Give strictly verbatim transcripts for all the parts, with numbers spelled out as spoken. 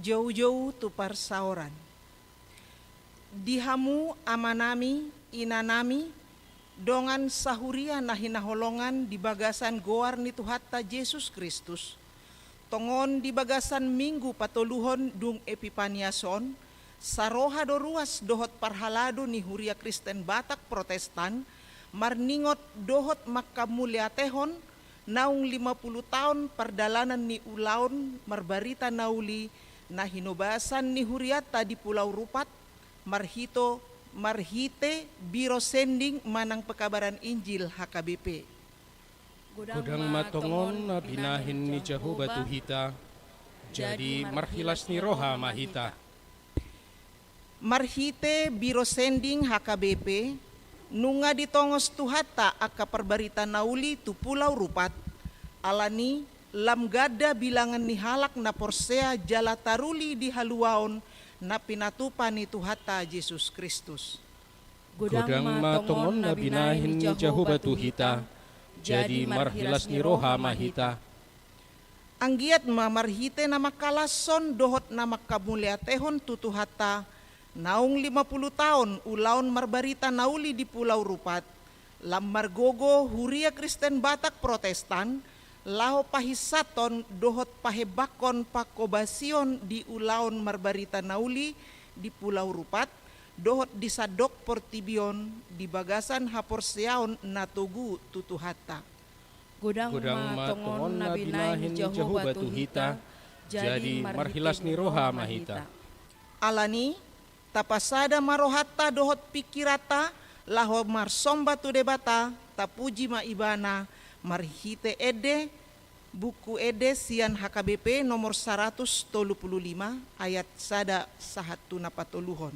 Joujou tu parsaoran. Di hamu amanami, inanami, dongan sahuria na hinaholongan di bagasan goar ni Tuhanta Jesus Kristus, tongon di bagasan Minggu patoluhon dung Epipanias on, saroha do ruas dohot parhalado ni Huria Kristen Batak Protestan, marningot dohot mangkamuliatehon naung lima pulu taon pardalanan ni ulaon marbarita na uli na hinobasan ni hurianta di Pulau Rupat, marhito, marhite Biro Sending manang Pekabaran Injil H K B P. Godang ma tongon na binahen ni Jahowa tu hita, jadi marhilas ni roha ma hita. Marhite Biro Sending H K B P, nunga ditongos Tuhanta angka parbarita na uli tu Pulau Rupat, alani lam ganda bilangan ni halak na porsea jala taruli di haluaon na pinatupa ni Tuhanta Jesus Kristus. Godang ma tongon na binahen ni Jahowa tu hita, jadi marhilas ni roha ma hita. Anggiat ma marhite na mangkalashon dohot na mangkamuliatehon tu Tuhanta, naung lima pulu taon ulaon marbarita na uli di Pulau Rupat, lam margogo Huria Kristen Batak Protestan, laho pahinsathon dohot pahembangkon panghobasion di ulaon marbarita na uli di Pulau Rupat, dohot di sandok portibi on di bagasan haporseaon na togu tu Tuhanta. Godang ma tongon na binahen ni Jahowa tu hita, jadi marhilas ni roha ma hita. Alani, tapasada ma rohanta dohot pingkiranta, laho marsomba tu Debata, tapuji ma Ibana, marhite ende, Buku Ende sian H K B P nomor saratus tolu pulu lima, ayat sada sahat tu na patoluhon.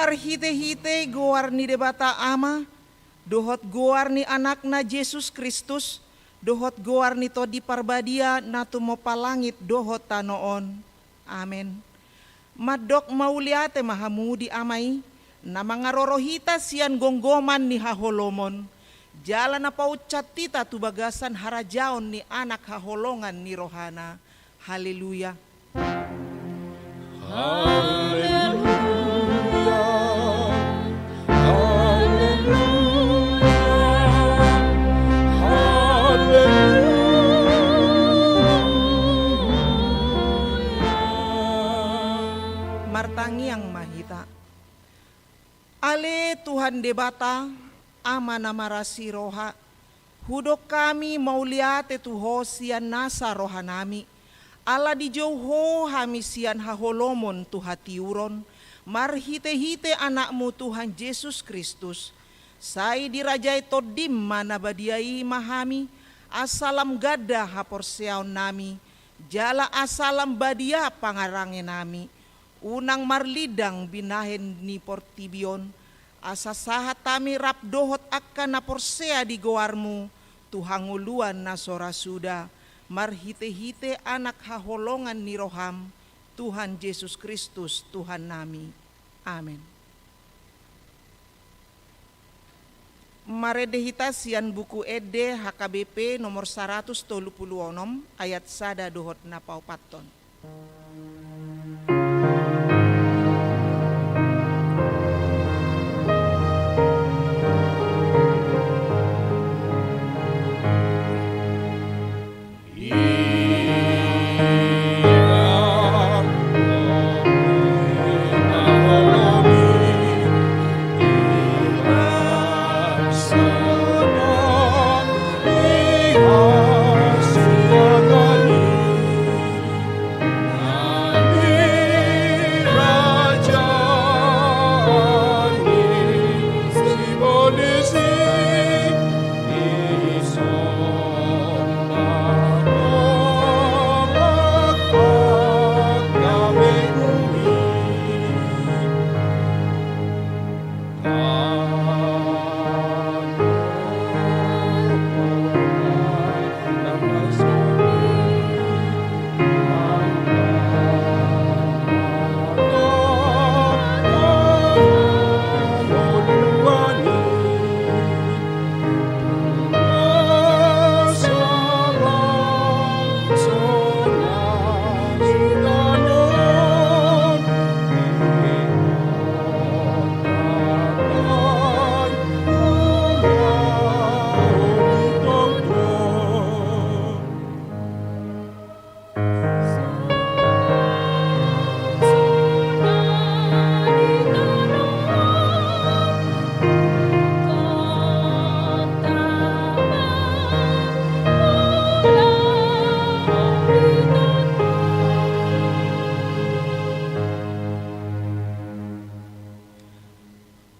Marhite-hite goar ni Debata Ama, dohot goar ni Anakna Jesus Kristus, dohot goar ni Tondi Parbadia na tumompa langit dohot tano on. Amen. Mandok mauliate ma hamu di Ama i, na mangaroro hita sian gomgoman ni haholomon, jala na paunsat hita tu bagasan harajaon ni Anak haholongan ni rohana. Haleluya. Haleluya. Haleluya. Haleluya. Martangiang ma hita. Ale Tuhan Debata, Ama na marasi roha, hudok hami mauliate tu Ho sian nasa rohanami, ala dijou Ho hami sian haholomon tu hatiuron, marhite-hite Anakmu Tuhan Jesus Kristus. Sai dirajai Tondim ma na badia i ma hami, asa lam ganda haporseaonnami, jala asa lam badia pangarangenami. Unang marlindang binahen ni portibi on, asa sahat hami rap dohot angka na porsea di goarmu tu hangoluan na so ra suda, marhite-hite Anak haholongan ni roham, Tuhan Jesus Kristus, Tuhannami. Amen. Marende hita sian Buku Ende H K B P nomor saratus tolu pulu onom, ayat sada dohot na paopathon.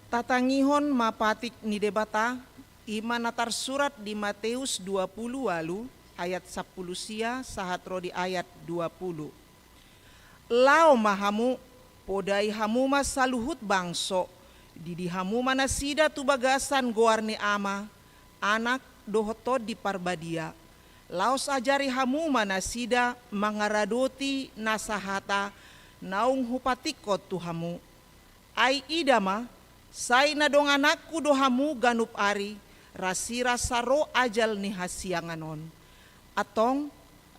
Tatangihon ma patik ni Debata, i ma na tarsurat di Mateus dua pulu ualu ayat sampulu sia sahat ro di ayat dua pulu. Laho ma hamu, podai hamu ma saluhut bangso, didi hamu ma nasida tu bagasan goar ni Ama, Anak, dohot Tondi Parbadia. Laos ajari hamu ma nasida mangaradoti nasa hata naung hupatikkon tu hamu. Ai ida ma, sai na dongananku do hamu ganup ari, rasirasa ro ajal ni hasiangan on. Antong,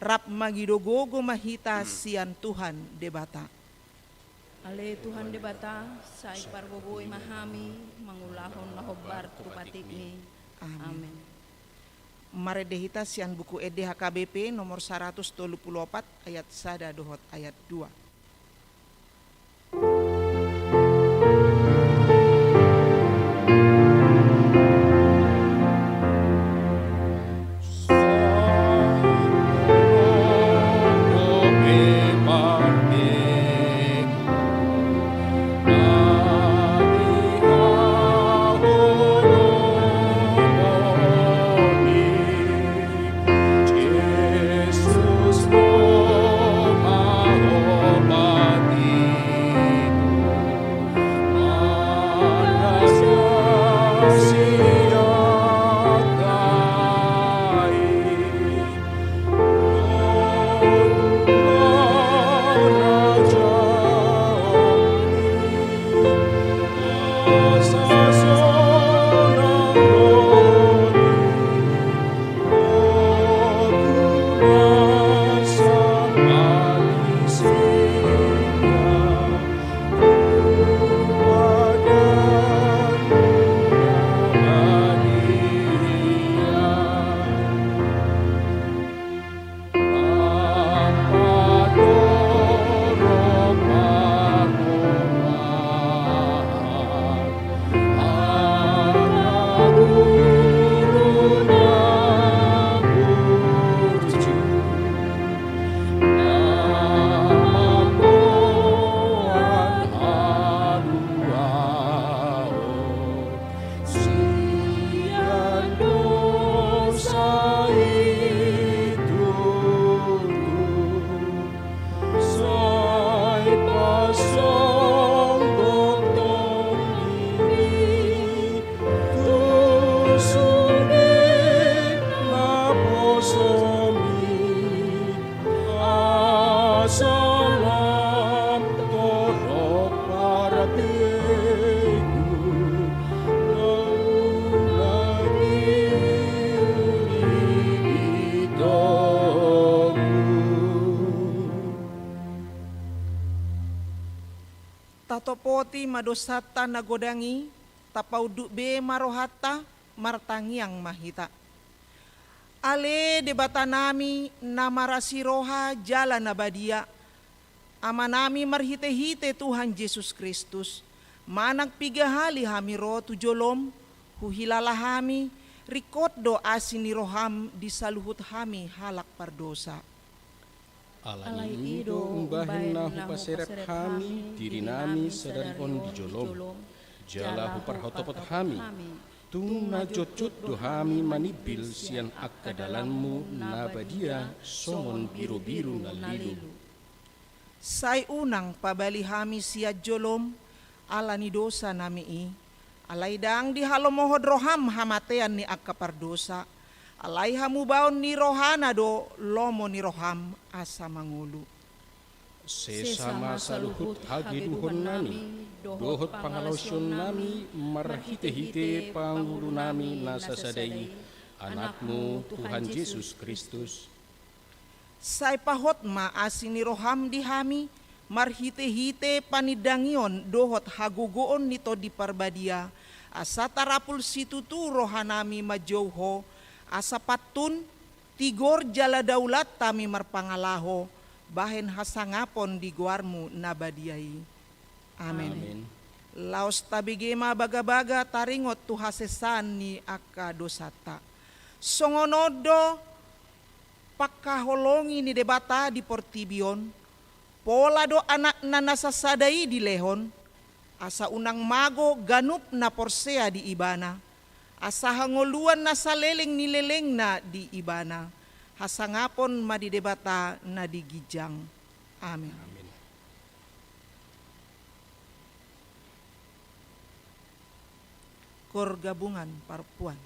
rap mangido gogo ma hita sian Tuhan Debata. Ale Tuhan Debata, sai pargogoi ma hami mangulahon na hombar tu patikmi. Amen. Amen. Marende hita sian Buku Ende H K B P nomor saratus tolu pulu opat ayat sada dohot ayat dua. Tatopoti ma dosanta na godang i, tapaunduk be ma rohanta, martangiang ma hita. Ale Debatanami na marasi roha jala na badia, Amanami marhitehite Tuhan Jesus Kristus, manang piga hali hami ro tu jolom, huhilala hami, ringkot do asi ni roham di saluhut hami halak pardosa. Alani i do umbahen na hupaserep hami dirinami sadari on di jolom, jala huparhotopot hami, tung na jotjot do hami manimbil sian angka dalanmu na badia songon birubiru na lilu. Sai unang pabali hami sian jolom, ala ni dosanami i, alai ndang dihalomohon roham hamatean ni angka pardosa, alai hamubaon ni rohana do lomo ni roham asa mangolu. Sesa ma saluhut hageduhonnami dohot pangalaosionnami marhitehite pangolunami na sasada i, Anakmu Tuhan Jesus Kristus. Sai pahot ma asi ni roham di hami, marhitehite panindangion dohot hagogoon ni Tondi Parbadia, asa tarapul situtu rohanami manjou Ho, asa pantun, tigor jala daulat hami marpangalaho, bahen hasangapon di goarmu na badia i. Amen. Amen. Laos tabege ma bagabaga taringot tu hasesaan ni angka dosanta. Songon on do pangkaholongi ni Debata di portibi on, pola do Anakna na sasada i dilehon, asa unang mago ganup na porsea di Ibana, asa hangoluan na saleleng ni lelengna di Ibana. Hasangapon ma di Debata na di ginjang. Amen. Amen. Kor gabungan parompuan.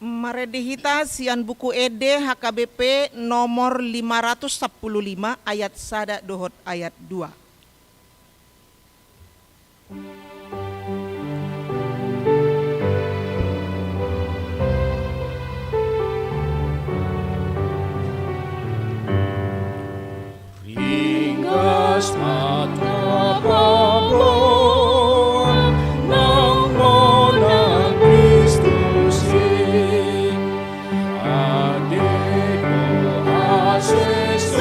Marende hita sian Buku Ende H K B P nomor lima ratus sampulu lima, ayat sada dohot ayat dua. Ringgas ma tapaboa nang monang Kristus i, ate do hasesaan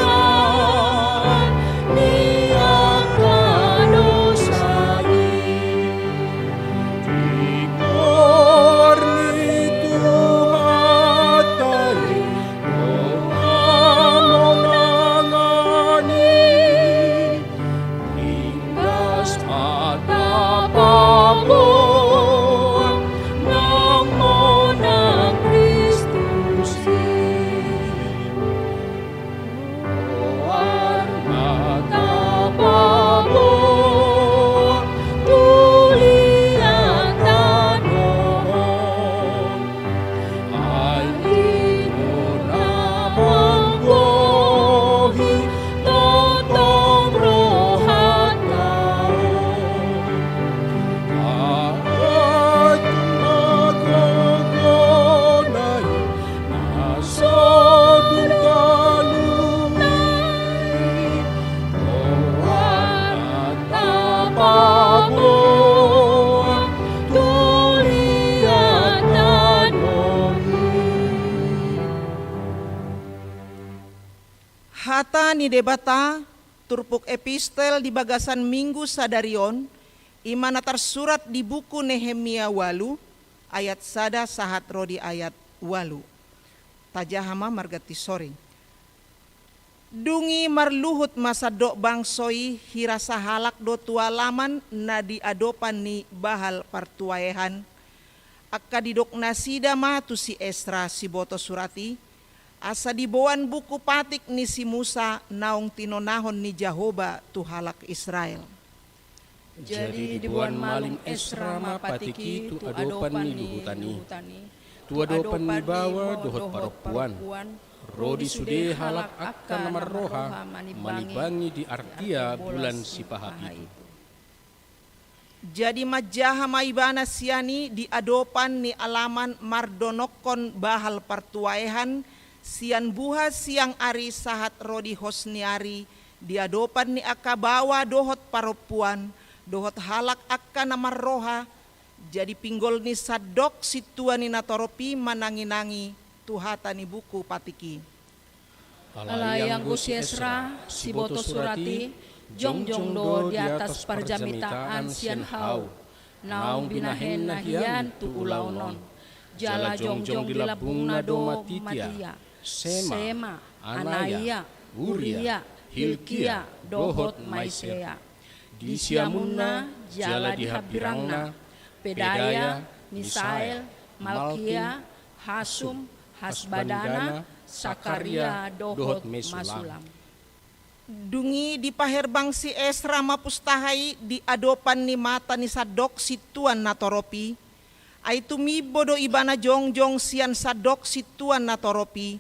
ni angka dosa i. Di goar ni Tuhanta i do hamonangan i, ringgas ma tapaboa nang monang Kristus i. Goar ma tapaboa tu liat tano on. Ai i do na manggohi tongtong rohanta on. Ai tung ma goarna i na so dung taluhon i, goar ma tapaboa tu liat tano i. Hata ni Debata, turpuk epistel di bagasan Minggu sadari on, i ma na tarsurat di buku Nehemia ualu, ayat sada sahat ro di ayat ualu. Tajaha ma marganti soring. Dung i marluhut ma sandok bangso i, hira sahalak do tu alaman na di adopan ni bahal partuaehan. Angka didok nasida ma tu si Esra siboto surat i, asa diboan buku patik ni si Musa naung tinonahon ni Jahowa tu halak Israel. Jadi diboan malim Esra ma patik i tu adopan ni luhutan i, tu adopan ni baoa dohot parompuan, ro di sude halak angka na marroha manimbangi di artia bulan sipahapitu. Jadi manjaha ma ibana sian i di adopan ni alaman mardonokkon bahal partuaehan, sian buha siang ari sahat ro di hos ni ari, di adopan ni angka baoa dohot parompuan, dohot halak angka na marroha. Jadi pinggol ni sandok sintua ni natorop i mananginangi tu hata ni buku patik i. Alai anggo si Esra siboto surat i jongjong do di atas parjamitaan sian hau, naung binahenna hian tu ulaon on. Jala jongjong di lambungna do Matitia, Sema, Anaia, Uria, Hilkia, dohot Maisea. Di siamunna jala di hambirangna, Pedaya, Misael, Malkia, Hasum, Hasbadana, Sakaria, dohot Mesulam. Dung i dipaherbang si Esra ma pustaha i di adopan ni mata ni sandok sintua natorop i. Ai tumimbo do ibana jongjong sian sandok sintua natorop i.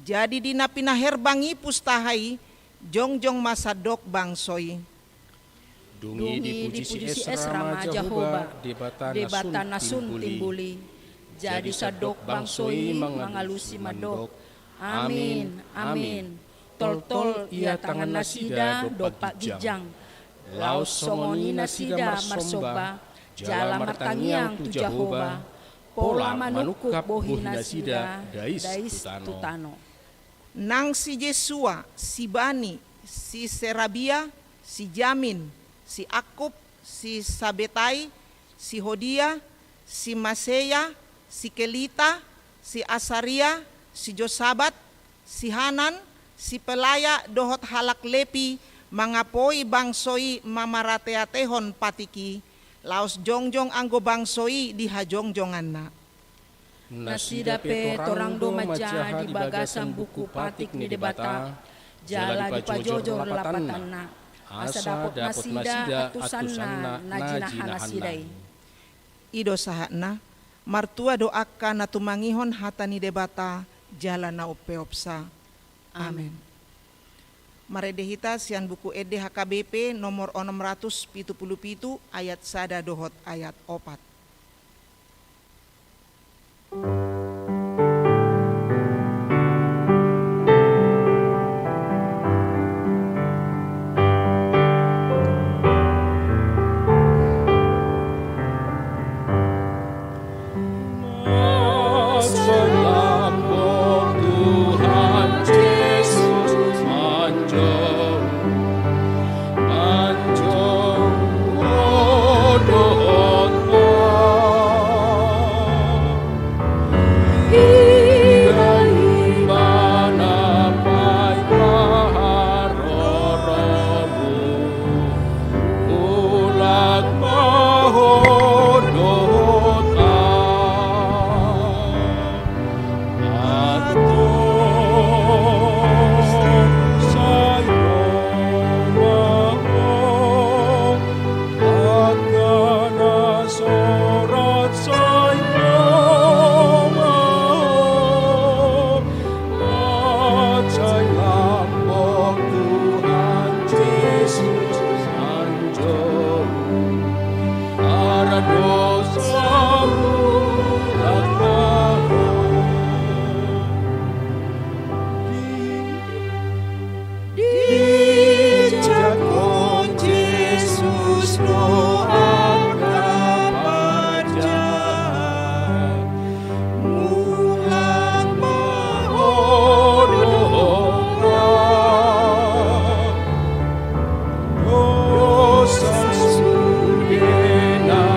Jadi di na pinaherbang i pustaha i, jongjong ma sandok bangso i. Dung i dipuji si Esra ma Jahowa, Debata na sun timbul i. Jadi sandok bangso i mangalusi mandok: Amin, amin. Toltol ia tangannasida dompak ginjang. Laos songon i nasida marsomba jala martangiang tu Jahowa, pola manungkup bohinasida dais tu tano. Nang si Jesua, si Bani, si Serabia, si Jamin, si Akkup, si Sabetai, si Hodia, si Maseya, si Kelita, si Asaria, si Josabat, si Hanan, si Pelaya dohot halak Lepi mangapoi bangso i mamarateatehon patik i, laos jongjong anggo bangso i di hajongjonganna. Nasida pe torang do manjaha di bagasan buku patik ni Debata, jala dipajojor lapatanna, asa dapot nasida antusanna na jinahannasida i. I do sahatna. Martua do angka na tumangihon hata ni Debata jala na umpeopsa. Amen. Amen. Marende hita sian Buku Ende H K B P nomor onom ratus pitu pulu pitu, ayat sada dohot ayat opat. Sai lambok Tuhan Jesus manjou, manjou dohot Ho. Ida Ibana paima haroromu, mulak ma Ho dohot Ahu. Antong sai ro ma Ho, angka na sorat sai ro ma Ho. Sai lambok Tuhan Jesus manjou, ardosamu mulak ma Ho. Di, dijangkon Jesus do angka parjahat. Mulak ma Ho dohot Ahu. Dosa sudena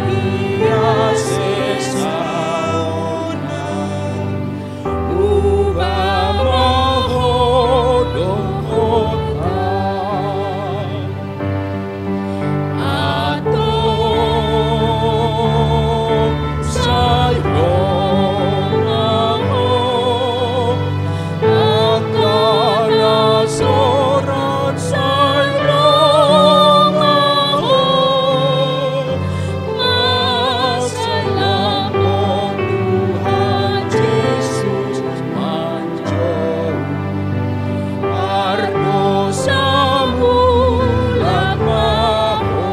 ia sesa ona. Mulak ma Ho dohot Ahu. Antong sai ro ma Ho, angka na sorat sai ro ma Ho. Sai lambok Tuhan Jesus manjou, ardosamu mulak ma Ho.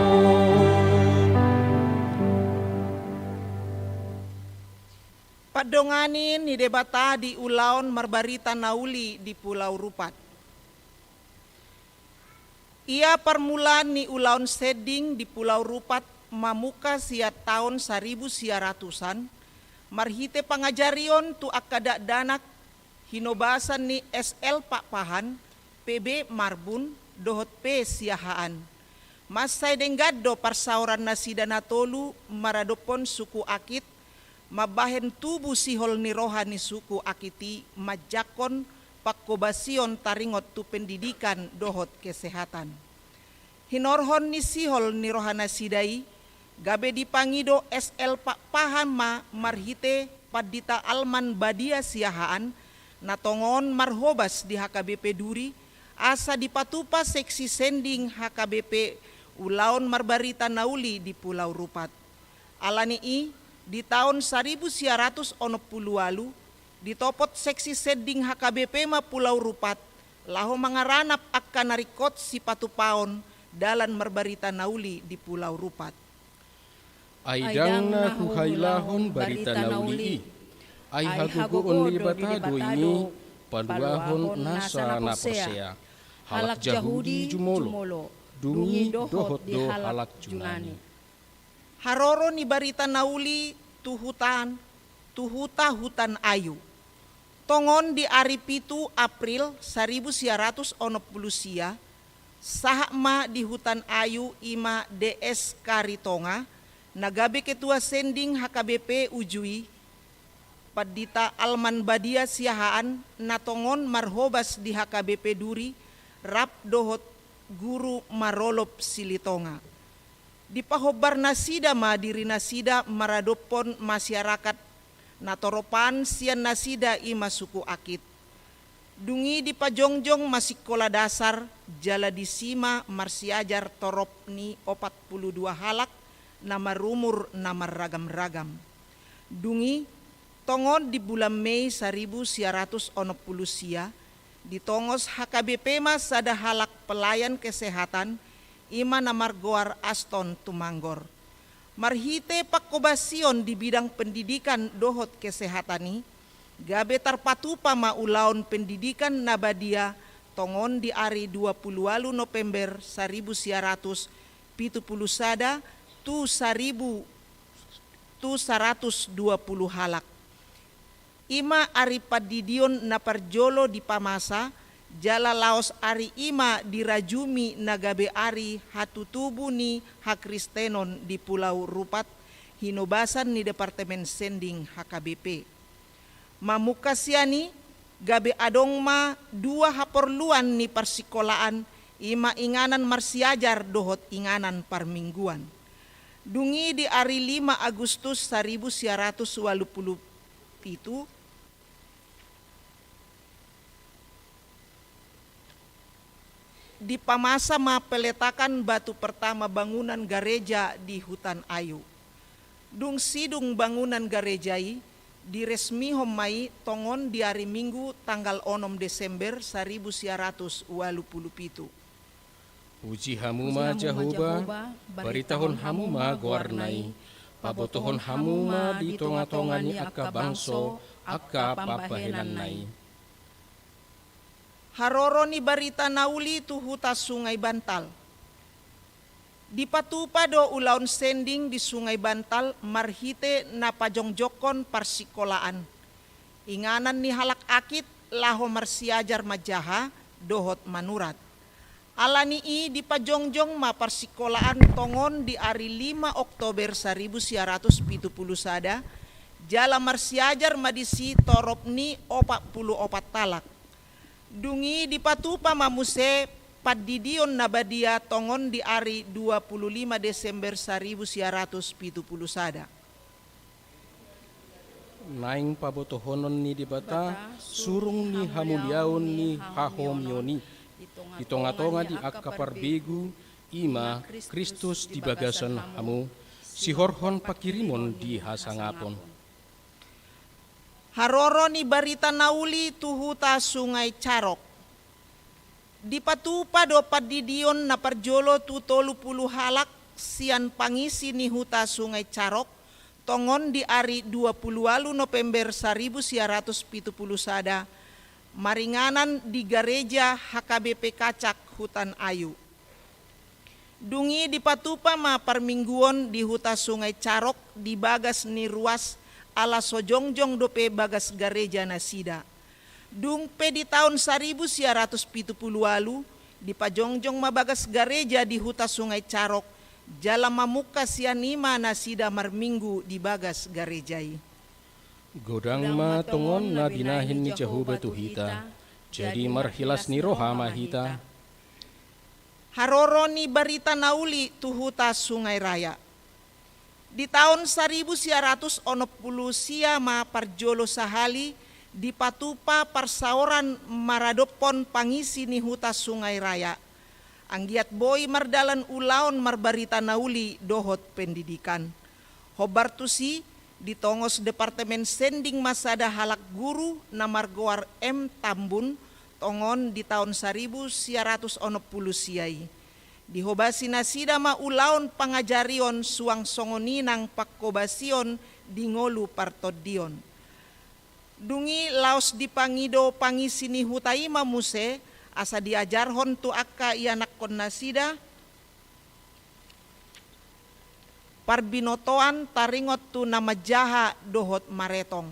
Pandongani ni Debata di ulaon marbarita na uli di Pulau Rupat. Ia parmulaan ni ulaon sending di Pulau Rupat mamungka sian taon saribu sia ratusan, marhite pangajarion tu angka dakdanak hinobasan ni S L Pakpahan, P B Marbun, dohot P Siahaan. Mansai denggan do parsaoran nasida na tolu maradophon suku Akit, mambahen tubu sihol ni roha ni suku Akit i manjangkon panghobasion taringot tu pendidikan dohot kesehatan. Hinorhon ni sihol ni roha nasida i, gabe dipangido S L Pakpahan ma marhite Pandita Alman Badia Siahaan, na tongon marhobas di H K B P Duri, asa dipatupa seksi sending H K B P ulaon marbarita na uli di Pulau Rupat. Ala ni i, di taon saribu sia ratus onom pulu ualu, ditopot seksi sending H K B P ma Pulau Rupat, laho mangaranap angka na ringkot sipatupaon dalan marbarita na uli di Pulau Rupat. Ai ndang na huhailahon barita na uli i, ai hagogoon ni Debata do i paluahon nasa na porsea, halak Jahudi jumolo, dung i dohot do halak Junani. Haroro ni barita na uli tu huta, tu huta Hutan Ayu. Tongon di ari pitu April saribu sia ratus onom pulu sia, sahat ma di Hutan Ayu i ma D S Karitonga, na gabe ketua sending H K B P uju i, Pandita Alman Badia Siahaan, na tongon marhobas di H K B P Duri, rap dohot guru Marolop Silitonga. Dipahombar nasida ma diri nasida maradophon masyarakat na toropan sian nasida i ma suku Akit. Dung i dipajongjong ma sikola dasar, jala disi ma marsiajar torop ni opat pulu dua halak na marumur na marragam-ragam. Dung i, tongon di bulan Mei saribu sia ratus onom pulu sia, ditongos H K B P ma sada halak pelayan kesehatan, i ma na margoar Aston Tumanggor. Marhite pangkobasion di bidang pendidikan dohot kesehatan i, gabe tarpatupa ma ulaon pendidikan na badia tongon di ari dua pulu ualu November saribu sia ratus pitu pulu sada tu saribu tu saratus dua pulu halak. I ma ari pandidion na parjolo dipamasa, jala laos ari i ma dirajumi na gabe ari hatutubu ni hakristenon di Pulau Rupat, hinobasan ni Departemen Sending H K B P. Mamungka sian i, gabe adong ma dua haporluan ni parsikolaan, i ma inganan marsiajar dohot inganan parmingguan. Dung i di ari lima Agustus saribu sia ratus ualu pulu pitu, dipamasa ma peletakan batu pertama bangunan gareja di Hutan Ayu. Dung sidung bangunan gareja i, diresmihon ma i tongon di ari Minggu tanggal onom Desember saribu sia ratus ualu pulu pitu. Puji hamu ma Jahowa, baritahon hamu ma goarna i, pabotohon hamu ma di tongatonga ni angka bangso angka pambahenanna i. Haroro ni barita na uli tu huta Sungai Bantal. Dipatupa do ulaon sending di Sungai Bantal marhite na pajongjongkon parsikolaan. Inganan ni halak akit laho marsiajar manjaha dohot manurat. Ala ni i dipajongjong ma parsikolaan tongon di ari lima Oktober saribu sia ratus pitu pulu sada, jala marsiajar ma disi torop ni opat pulu opat halak. Dung i dipatupa ma muse pandidion na badia tongon di ari dua pulu lima Desember saribu sia ratus pitu pulu sada. Naeng pabotohonon ni Debata surung ni hamuliaon ni hahomion i di tongatonga ni angka parbegu, i ma Kristus di bagasan hamu, sihorhon pangkirimon di hasangapon. Haroro ni barita na uli tu huta Sungai Carok. Dipatupa do pandidion na parjolo tu tolu pulu halak sian pangisi ni huta Sungai Carok, tongon di ari dua pulu ualu November saribu sia ratus pitu pulu sada, maringanan di gareja H K B P Kacak Hutan Ayu. Dung i dipatupa ma parmingguon di huta Sungai Carok di bagas ni ruas, ala so jongjong dope bagas gareja nasida. Dung pe di taon saribu sia ratus pitu pulu ualu, dipajongjong ma bagas gareja di huta Sungai Carok, jala mamungka sian i ma nasida marminggu di bagas gareja i. Godang ma tongon na binahen ni Jahowa tu hita, jadi marhilas ni roha ma hita. Haroro ni barita na uli tu huta Sungai Raya. Di taon saribu sia ratus onom pulu sia ma parjolo sahali dipatupa parsaoran maradophon pangisi ni huta Sungai Raya. Anggiat boi mardalan ulaon marbarita na uli dohot pendidikan. Hombar tusi, ditongos Departemen Sending ma sada halak guru na margoar M Tambun, tongon di taon saribu sia ratus onom pulu sia i. Dihobasi nasida ma ulaon pangajarion suang songon i nang pangkobasion di ngolu partondion. Dung i laos dipangido pangisi ni huta i ma muse, asa diajarhon tu angka ianakhon nasida parbinotoan taringot tu na manjaha dohot maretong.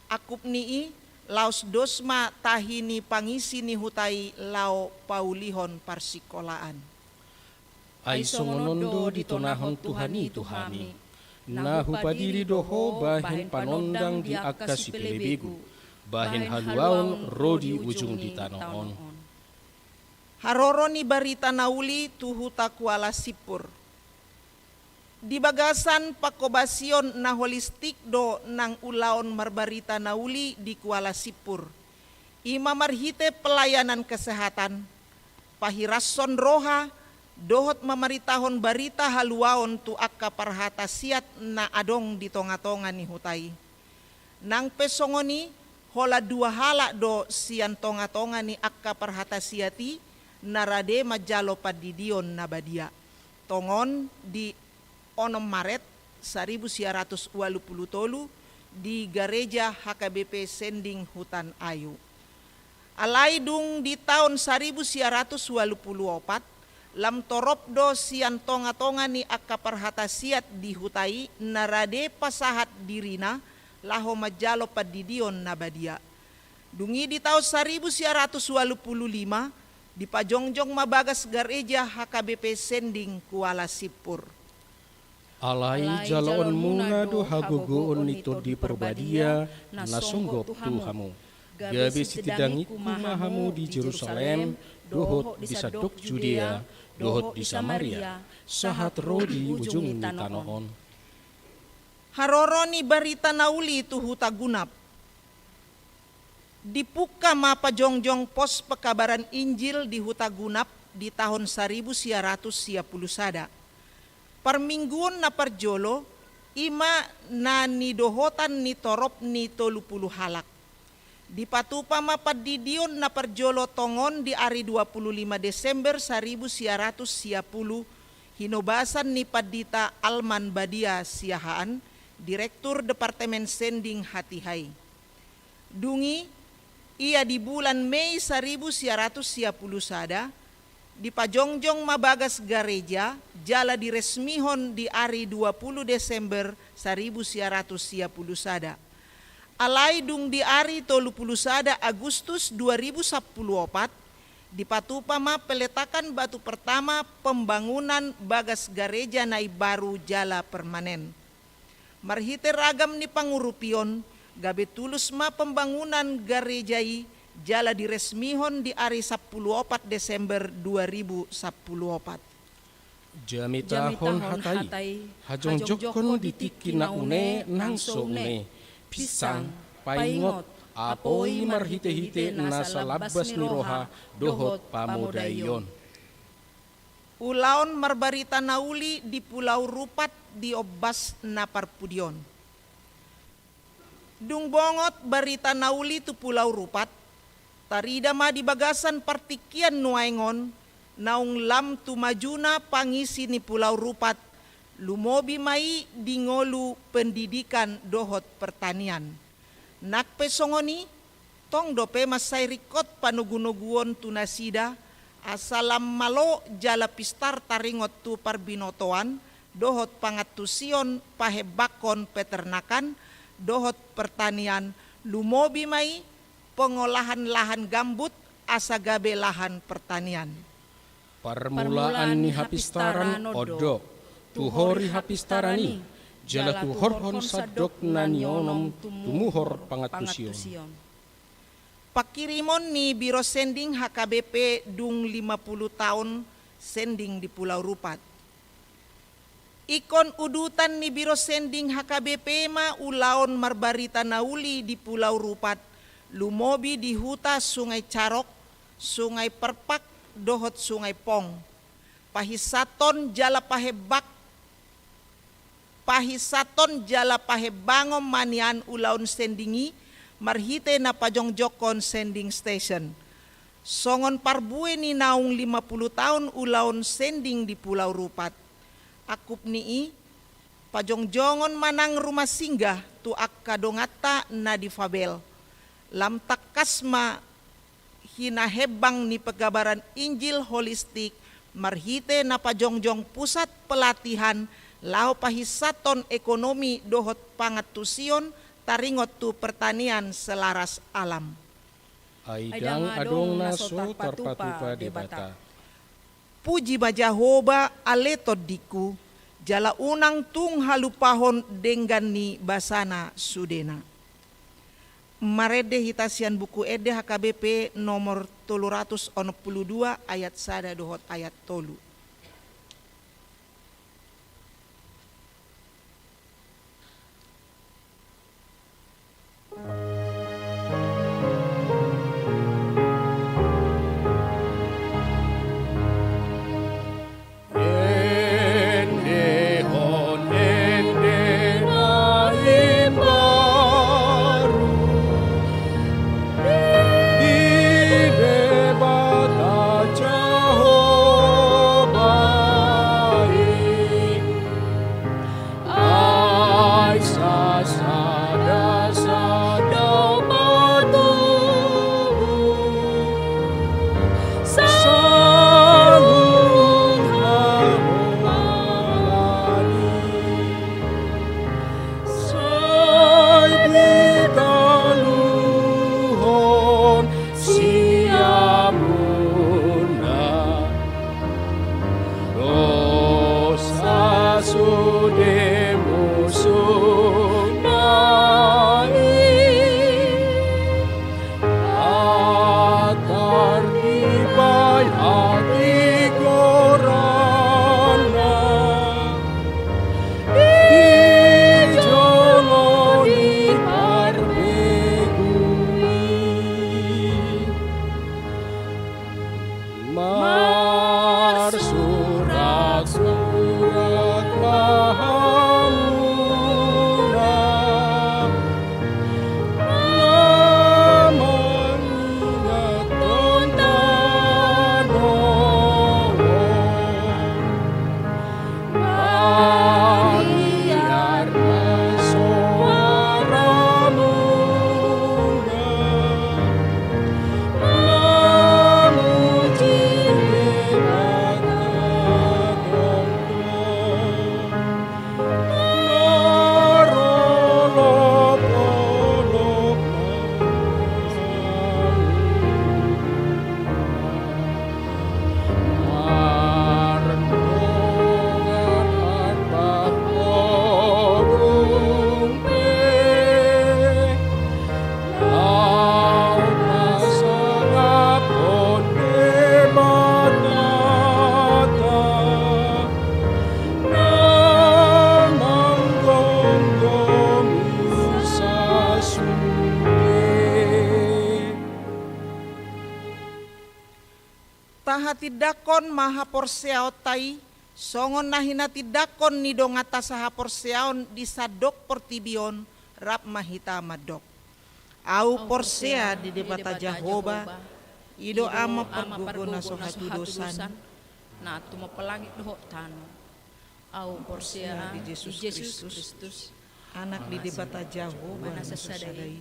Angkup ni i, laos dos ma tahi ni pangisi ni huta i laho paulihon parsikolaan. Ai songon on do ditonahon Tuhan i tu hami. Na hupadiri do ho bahen panondang di angka sipelebegu, bahen haluaon ro di ujung di tano on. Haroro ni barita na uli tu huta Kuala Simpur. Di bagasan pangkobasion na holistik do nang ulaon marbarita na uli di Kuala Simpur. I ma marhite pelayanan kesehatan, pahirashon roha, dohot mamaritahon barita haluaon tu angka parhata siat na adong di tongatonga ni huta i. Nang pe songon i, holan dua halak do sian tongatonga ni angka parhata siat i na rade manjalo pandidion na badia. Tongon di onom Maret saribu sia ratus ualu pulu tolu di gareja H K B P Sending Hutan Ayu. Alai dung di taon saribu sia ratus ualu pulu opat, lam torop do sian tongatonga ni angka parhata siat di huta i na rade pasahat dirina laho manjalo pandidion na badia. Dung i di taon saribu sia ratus ualu pulu lima, dipajongjong ma bagas gareja H K B P Sending Kuala Simpur. Alai jaloonmuna do hagogoon ni Tondi Porbadia na songgop tu hamu, gabe sitindangingku ma hamu di Jerusalem, dohot di sandok Judea, dohot di Samaria, sahat ro di ujung ni tano on. Haroro ni barita na uli tu huta Gunap. Dipungka ma pajongjong pos pekabaran Injil di huta Gunap di taon saribu sia ratus sia pulu sada. Parmingguon na parjolo, i ma na nidohotan ni torop ni tolu pulu halak. Dipatupa ma pandidion na parjolo tongon di ari dua pulu lima Desember saribu sia ratus sia pulu, hinobasan ni Pandita Alman Badia Siahaan, Direktur Departemen Sending Hatiha i. Dung i, ia di bulan Mei saribu sia ratus sia pulu sada, dipajongjong ma bagas gareja jala diresmihon di ari dua pulu Desember saribu sia ratus sia pulu sada. Alai dung di ari tolu pulu sada Agustus dua ribu sampulu opat, dipatupa ma peletakan batu pertama pembangunan bagas gareja na imbaru jala permanen. Marhite ragam ni pangurupion, gabe tulus ma pembangunan gareja i jala diresmihon di ari sampulu opat Desember dua ribu sampulu opat. Jamitahon hata i, hajongjonghon di tingki na une nang so une, pinsang, paingot, apoi marhitehite nasa lambas ni roha dohot pamodaion. Ulaon marbarita na uli di Pulau Rupat di ombas na parpudi on. Dung bongot barita na uli tu Pulau Rupat, tarida ma di bagasan partingkian nuaeng on, naung lam tu majuna pangisi ni Pulau Rupat, lumobi ma i di ngolu pendidikan dohot pertanian. Nang pe songon i, tong dope mansai ringkot panogunoguon tu nasida, asa lam malo jala pistar taringot tu parbinotoan, dohot pangantusion pahembangkon peternakan, dohot pertanian, lumobi ma i pengolahan lahan gambut asa gabe lahan pertanian. Parmulaan ni hapistaran on do, tuhori hapistaran i, jala tuhorhon sandok na nionom tumuhor pangantusion. Pangkirimon ni Biro Sending H K B P dung lima pulu taon sending di Pulau Rupat. Ingkon udutan ni Biro Sending H K B P ma ulaon marbarita na uli di Pulau Rupat, lumobi di huta Sungai Carok, Sungai Perpak, dohot Sungai Pong. Pahinsaton jala pahembang, pahinsaton jala pahembangon ma nian ulaon sending i, marhite na pajongjonghon sending station. Songon parbue ni naung lima pulu taon ulaon sending di Pulau Rupat. Angkup ni i, pajongjongon ma nang rumah singgah tu angka donganta na difabel. Lam tangkas ma hinahembang ni pekabaran Injil holistik marhite na pajongjong pusat pelatihan laho pahinsaton ekonomi dohot pangantusion taringot tu pertanian selaras alam. Ai ndang adong na so tarpatupa Debata. Puji ma Jahowa ale tondingku, jala unang tung halupahon denggan ni basana sudena. Marende hita sian Buku Ende H K B P nomor tolu ratus onom pulu dua ayat sada dohot ayat tolu. Di musuna i, atar dibahen hatigoranna, di jolo ni parbegu i. Marsurak-surak ma hamuna, na mangingathon tano on. Mabiar ma soaramuna, mamuji Debata tongtong, marolopolop ma. Tahatindangkon ma haporseaonta i, songon na hinatindangkon ni donganta sahaporseaon di sandok portibi on, rap ma hita mandok. Ahu porsea di Debata Jahowa, i do Ama pargogo na so hatudosan, na tumompa langit dohot tano. Ahu porsea di Jesus Kristus, Anak ni Debata Jahowa na sasada i,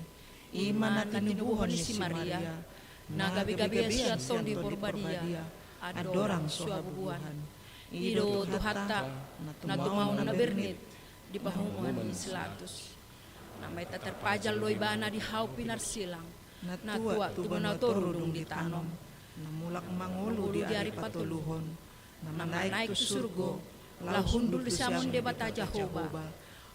i ma na tinubuhon ni si Maria, na gabe-gabean sian Tondi Porbadia, andorang so habubuhan. I do Tuhanta, na tumaon na bernit di pahomuan ni si Pilatus. Na mate tarpajal do ibana di hau pinarsilang, na tuat tubu na toru dung ditanom, na mulak mangolu di ari patoluhon, na manaek tu surgo, laho hundul di siamun Debata Jahowa,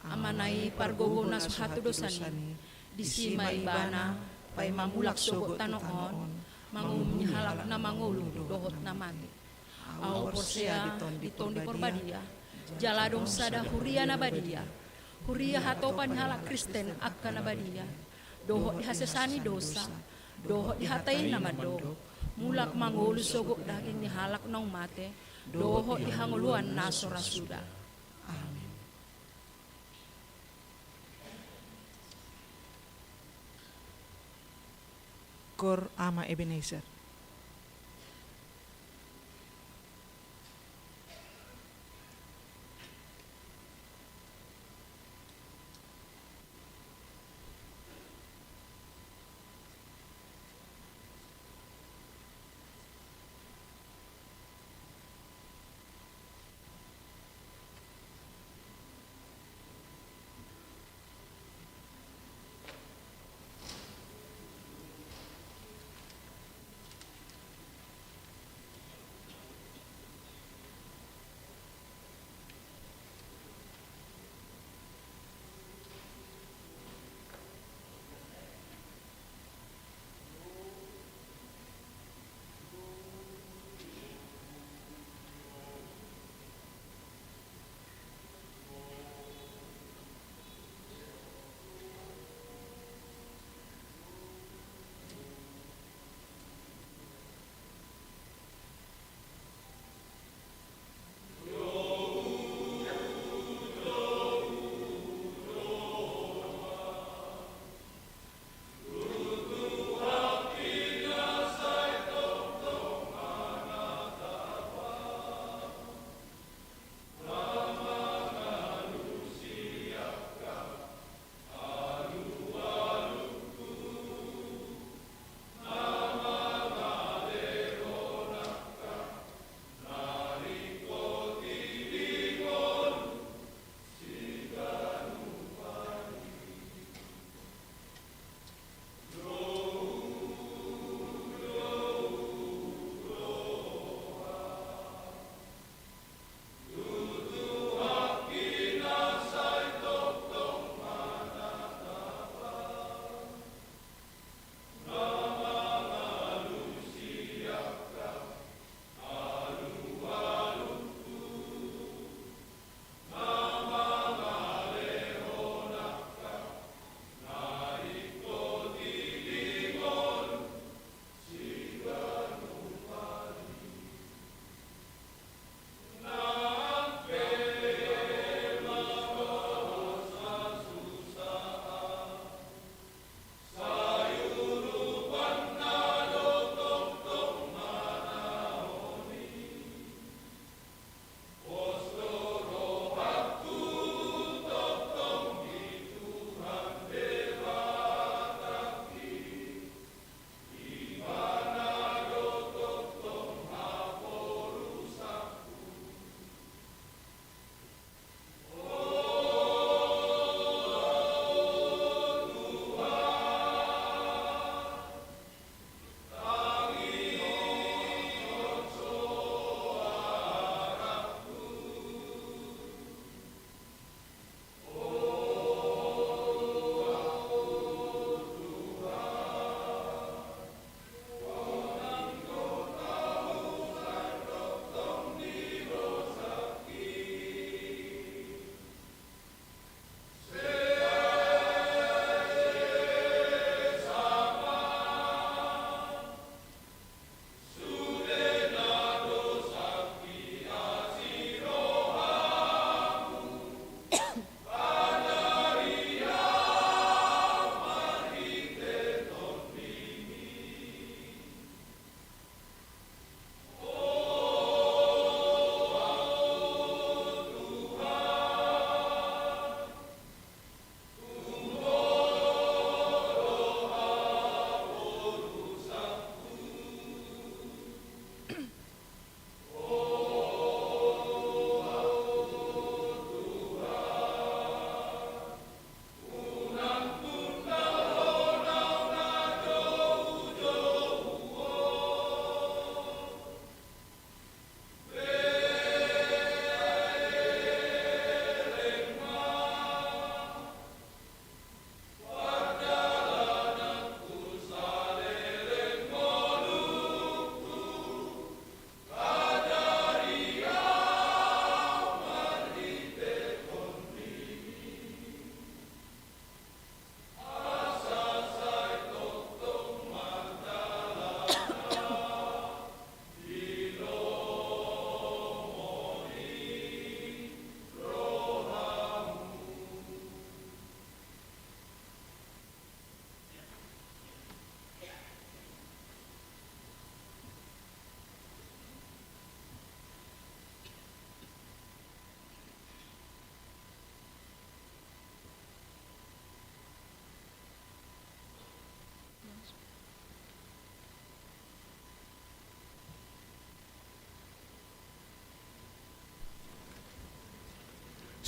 Amana i pargogo na so hatudosan i. Disi ma ibana paima mulak sogot tano on, mangumumi halak na mangolu dohot na mate. Ahu porsea di Tondi Porbadia, jala adong sada huria na badia, huria hatopan ni halak Kristen angka na badia, dohot di hasesaan ni dosa, dohot di hata i na mandok, mulak mangolu sogot daging ni halak naung mate, dohot di hangoluan na so ra suda. Amen. Kor Ama Ebenezer.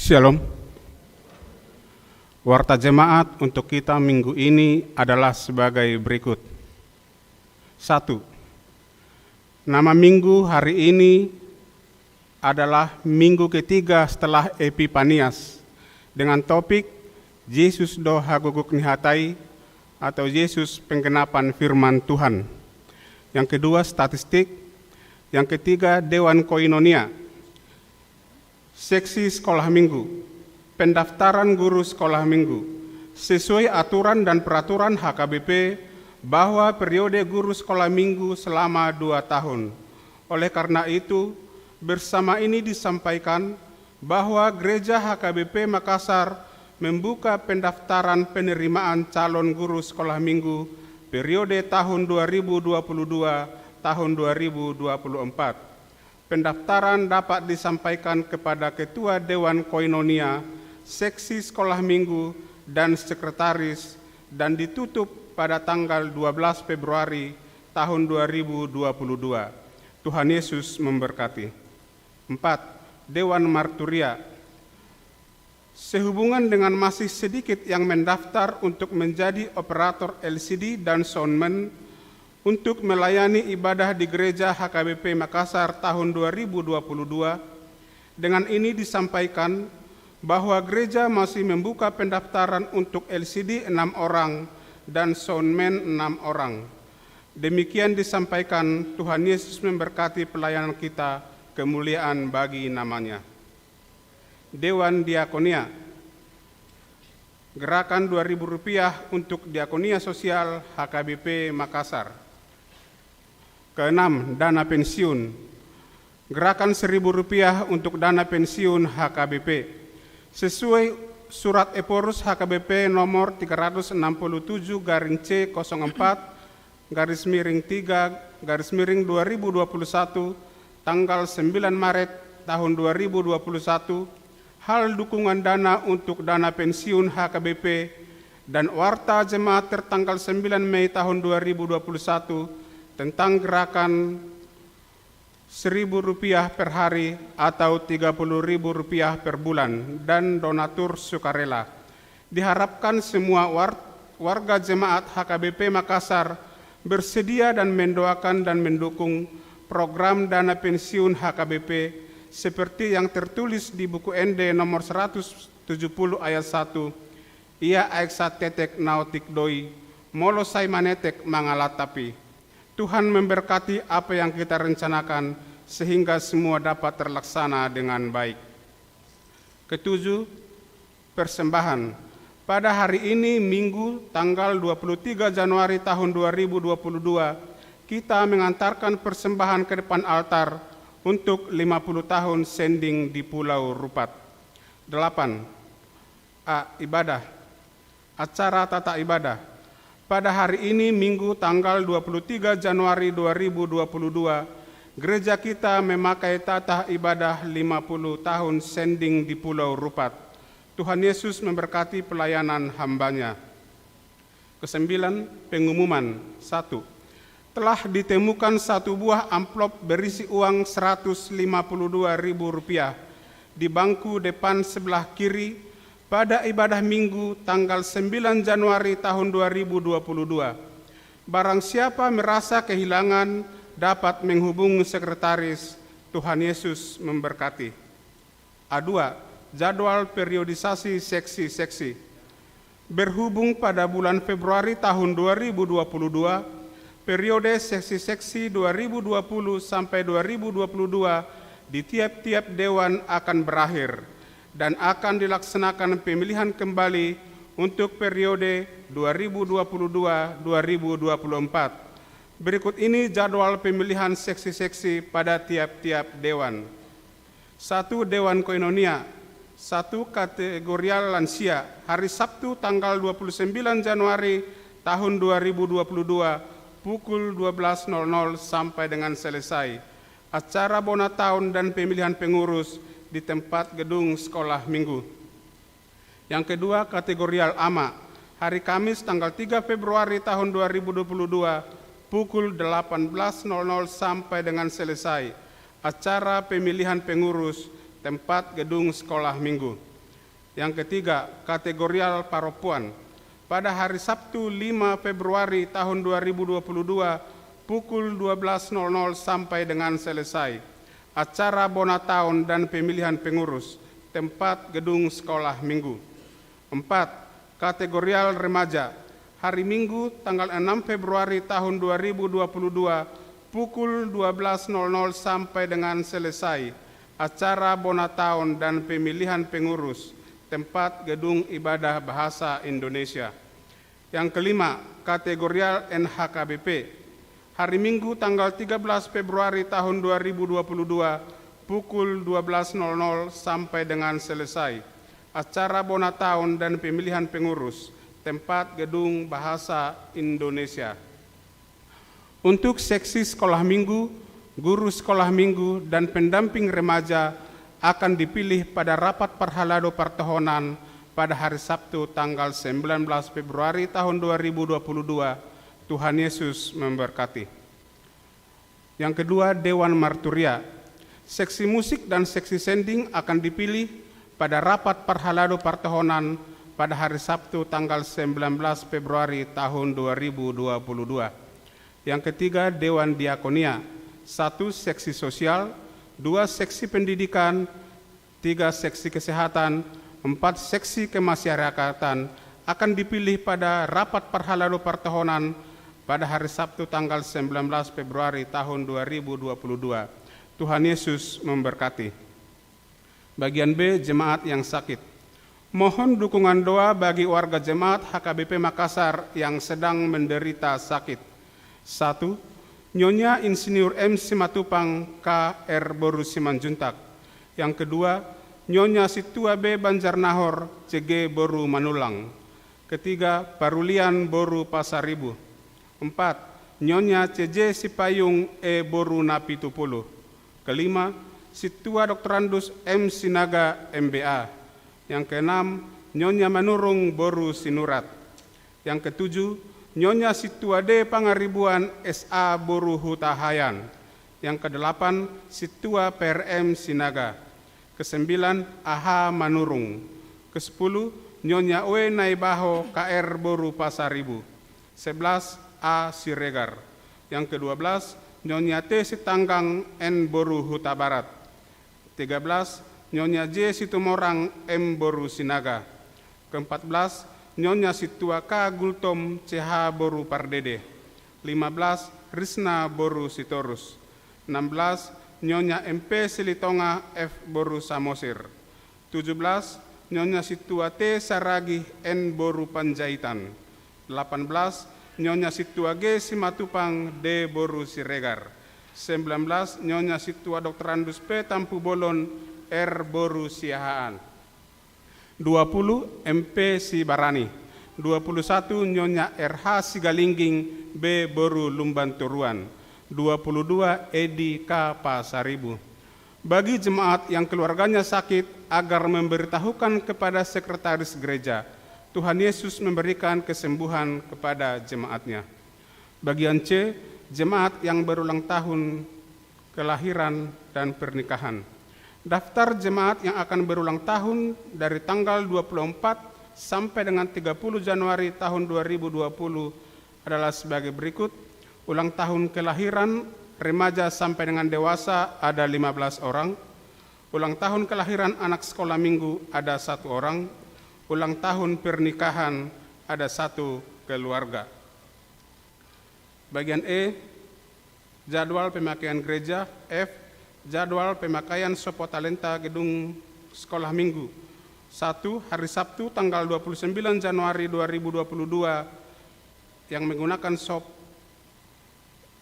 Shalom. Warta jemaat untuk kita minggu ini adalah sebagai berikut. Satu, nama minggu hari ini adalah minggu ketiga setelah Epipanias, dengan topik Yesus do hagogok ni hata i, atau Yesus penggenapan firman Tuhan. Yang kedua, statistik. Yang ketiga, Dewan Koinonia. Seksi sekolah minggu. Pendaftaran guru sekolah minggu. Sesuai aturan dan peraturan H K B P, bahwa periode guru sekolah minggu selama dua tahun. Oleh karena itu, bersama ini disampaikan bahwa Gereja H K B P Makassar membuka pendaftaran penerimaan calon guru sekolah minggu periode tahun dua ribu dua puluh dua, tahun dua ribu dua puluh empat. Pendaftaran dapat disampaikan kepada Ketua Dewan Koinonia, Seksi Sekolah Minggu, dan Sekretaris, dan ditutup pada tanggal dua belas Februari tahun dua ribu dua puluh dua. Tuhan Yesus memberkati. Empat, Dewan Marturia. Sehubungan dengan masih sedikit yang mendaftar untuk menjadi operator L C D dan soundman untuk melayani ibadah di Gereja H K B P Makassar tahun dua ribu dua puluh dua, dengan ini disampaikan bahwa gereja masih membuka pendaftaran untuk L C D enam orang dan soundman enam orang. Demikian disampaikan, Tuhan Yesus memberkati pelayanan kita, kemuliaan bagi nama-Nya. Dewan Diakonia. Gerakan dua ribu rupiah untuk diakonia sosial H K B P Makassar. Keenam, dana pensiun. Gerakan seribu rupiah untuk dana pensiun H K B P. Sesuai surat Ephorus H K B P nomor tiga ratus enam puluh tujuh garing C kosong empat garis miring tiga garis miring dua ribu dua puluh satu, tanggal sembilan Maret tahun dua ribu dua puluh satu, hal dukungan dana untuk dana pensiun H K B P dan warta jemaat tertanggal sembilan Mei tahun dua ribu dua puluh satu tentang gerakan seribu rupiah per hari atau tiga puluh ribu rupiah per bulan dan donatur sukarela. Diharapkan semua war-, warga jemaat H K B P Makassar bersedia dan mendoakan dan mendukung program dana pensiun H K B P seperti yang tertulis di Buku Ende nomor seratus tujuh puluh ayat satu, ia aek satetek naotik do i, molo sai manetek mangalap tapi. Tuhan memberkati apa yang kita rencanakan sehingga semua dapat terlaksana dengan baik. Ketujuh, persembahan. Pada hari ini, Minggu, tanggal dua puluh tiga Januari tahun dua ribu dua puluh dua, kita mengantarkan persembahan ke depan altar untuk lima puluh tahun sending di Pulau Rupat. Delapan, A. Ibadah. Acara tata ibadah. Pada hari ini, Minggu, tanggal dua puluh tiga Januari dua ribu dua puluh dua, gereja kita memakai tata ibadah lima puluh tahun sending di Pulau Rupat. Tuhan Yesus memberkati pelayanan hamba-Nya. Kesembilan, pengumuman. Satu, telah ditemukan satu buah amplop berisi uang seratus lima puluh dua ribu rupiah di bangku depan sebelah kiri pada ibadah Minggu tanggal sembilan Januari tahun dua ribu dua puluh dua. Barang siapa merasa kehilangan, dapat menghubungi sekretaris. Tuhan Yesus memberkati. A dua, jadwal periodisasi seksi-seksi. Berhubung pada bulan Februari tahun dua ribu dua puluh dua, periode seksi-seksi dua ribu dua puluh sampai dua ribu dua puluh dua di tiap-tiap dewan akan berakhir dan akan dilaksanakan pemilihan kembali untuk periode dua ribu dua puluh dua dua ribu dua puluh empat. Berikut ini jadwal pemilihan seksi-seksi pada tiap-tiap dewan. Satu, Dewan Koinonia. Satu, kategorial lansia. Hari Sabtu tanggal dua puluh sembilan Januari tahun dua ribu dua puluh dua, pukul dua belas nol nol sampai dengan selesai. Acara bona taon dan pemilihan pengurus di tempat gedung sekolah minggu. Yang kedua, kategorial ama. Hari Kamis tanggal tiga Februari tahun dua ribu dua puluh dua, pukul delapan belas nol nol sampai dengan selesai. Acara pemilihan pengurus, tempat gedung sekolah minggu. Yang ketiga, kategorial parompuan. Pada hari Sabtu, lima Februari tahun dua ribu dua puluh dua, pukul dua belas nol nol sampai dengan selesai. Acara bona taon dan pemilihan pengurus. Tempat gedung sekolah minggu. Empat, kategorial remaja. Hari Minggu, tanggal enam Februari tahun dua ribu dua puluh dua, pukul dua belas nol nol sampai dengan selesai. Acara bona taon dan pemilihan pengurus. Tempat gedung ibadah bahasa Indonesia. Yang kelima, kategorial N H K B P. Hari Minggu, tanggal tiga belas Februari tahun dua ribu dua puluh dua, pukul dua belas nol nol sampai dengan selesai. Acara bona taon dan pemilihan pengurus. Tempat gedung bahasa Indonesia. Untuk seksi sekolah minggu, guru sekolah minggu, dan pendamping remaja akan dipilih pada rapat parhalado partohonan pada hari Sabtu tanggal sembilan belas Februari tahun dua ribu dua puluh dua. Tuhan Yesus memberkati. Yang kedua, Dewan Marturia. Seksi musik dan seksi sending akan dipilih pada rapat parhalado partohonan pada hari Sabtu tanggal sembilan belas Februari tahun dua ribu dua puluh dua. Yang ketiga, Dewan Diakonia. Satu, seksi sosial, dua, seksi pendidikan, tiga, seksi kesehatan, empat, seksi kemasyarakatan akan dipilih pada rapat parhalado partohonan pada hari Sabtu tanggal sembilan belas Februari tahun dua ribu dua puluh dua. Tuhan Yesus memberkati. Bagian B, jemaat yang sakit. Mohon dukungan doa bagi warga jemaat H K B P Makassar yang sedang menderita sakit. Satu, Nyonya Insinyur M Simatupang, K R boru Simanjuntak. Yang kedua, Nyonya Sintua B Banjarnahor, C G boru Manulang. Ketiga, Parulian boru Pasaribu. Empat, Nyonya C J Sipayung, E boru Napitupulu. Kelima, Sintua Doktorandus M Sinaga, M B A. Yang keenam, Nyonya Manurung boru Sinurat. Yang ketujuh, Nyonya Sintua D Pangaribuan, S A boru Hutahaean. Yang kedelapan, Sintua P R M Sinaga. Kesembilan, A H Manurung. Kesepuluh, Nyonya W Naibaho, K R boru Pasaribu. Sebelas, A Siregar. Yang kedua belas, Nyonya T Sitanggang, N boru Hutabarat. Tiga belas, Nyonya J Situmorang, M boru Sinaga. Keempat belas, Nyonya Sintua K Gultom, C H boru Pardede. Lima belas, Risna boru Sitorus. Enam belas, Nyonya M P Silitonga, F boru Samosir. Tujuh belas, Nyonya Sintua T Saragih, N boru Panjaitan. Delapan belas, Nyonya Sintua G Simatupang, D boru Siregar. Sembilan belas, Nyonya Sintua Doktorandus P Tampubolon, R boru Siahaan. Dua puluh, M P Sibarani. Dua puluh satu, Nyonya R H Sigalingging, B boru Lumbantoruan. Dua puluh dua, Edi K Pasaribu. Bagi jemaat yang keluarganya sakit, agar memberitahukan kepada sekretaris gereja. Tuhan Yesus memberikan kesembuhan kepada jemaatnya. Bagian C, jemaat yang berulang tahun kelahiran dan pernikahan. Daftar jemaat yang akan berulang tahun dari tanggal dua puluh empat sampai dengan tiga puluh Januari tahun dua ribu dua puluh adalah sebagai berikut. Ulang tahun kelahiran remaja sampai dengan dewasa ada lima belas orang. Ulang tahun kelahiran anak sekolah minggu ada satu orang. Ulang tahun pernikahan ada satu keluarga. Bagian E, jadwal pemakaian gereja. F, jadwal pemakaian sopo talenta gedung sekolah minggu. Satu, hari Sabtu tanggal dua puluh sembilan Januari dua ribu dua puluh dua yang menggunakan sop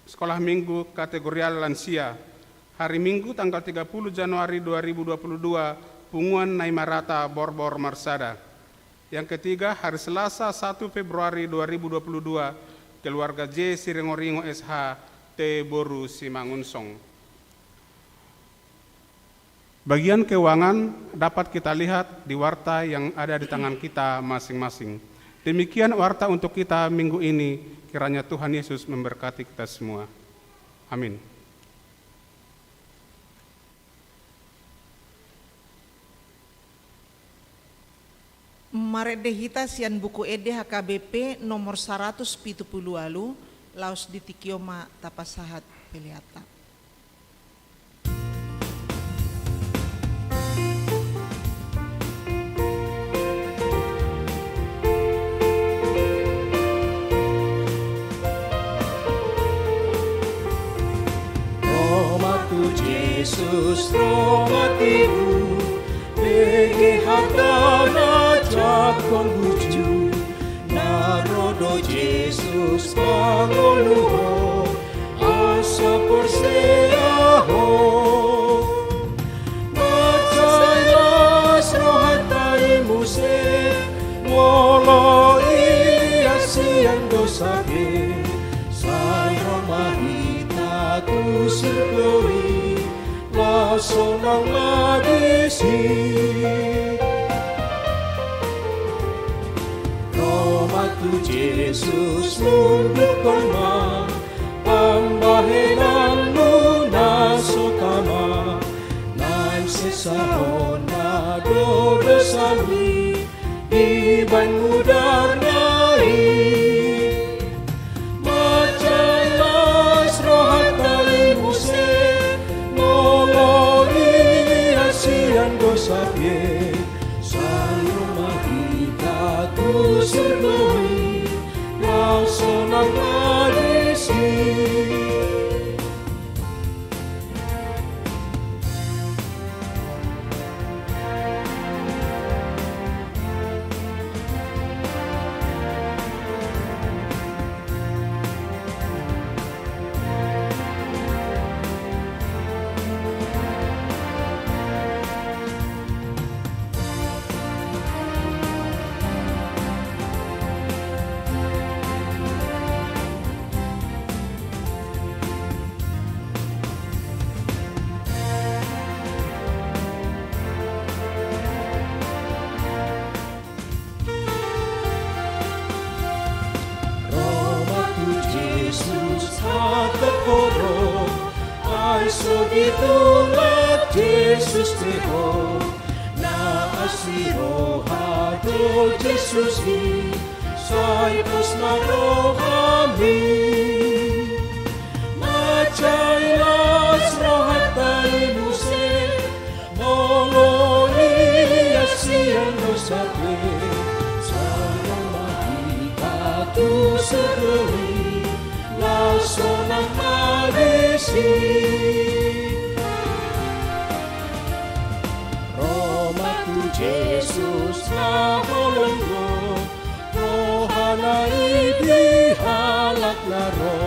sekolah minggu kategorial lansia. Hari Minggu tanggal tiga puluh Januari dua ribu dua puluh dua, Punguan Naimarata, Borbor Marsada. Yang ketiga, hari Selasa satu Februari dua ribu dua puluh dua, keluarga J Siringoringo S H, T boru Simangunsong. Bagian keuangan dapat kita lihat di warta yang ada di tangan kita masing-masing. Demikian warta untuk kita minggu ini. Kiranya Tuhan Yesus memberkati kita semua. Amin. Marende hita sian Buku Ende H K B P nomor saratus pitu pulu ualu, laos di tingki on ma tapasahat peleanta. Ro ma tu Jesus, ro ma tibu, bege hatana jangkon burju. Na ro do Jesus pangoluhon, asa porsea ho. Mansai las rohanta i muse, molo ias sian dosa be, sai ro ma hita tu surgo i, laos sonang ma disi. Ro ma tu Jesus, tundukkon ma pambahenanmu na so tama, naeng sesa hona do dosami dibahen mudarna i. Mansai las rohanta i muse, molo ias sian dosa be, sai ro ma hita tu surgo i, laos sonang ma disi. Ro ma tu Jesus hatop ho ro, ai so ditulak Jesus be ho. Na asi roha do Jesus i, sai pos ma rohami. Mansai las rohanta i muse, molo ias sian dosa be, sai ro ma hita tu surgo i, laos sonang ma disi. Ro ma tu Jesus na holong do, rohana i di halak na ro,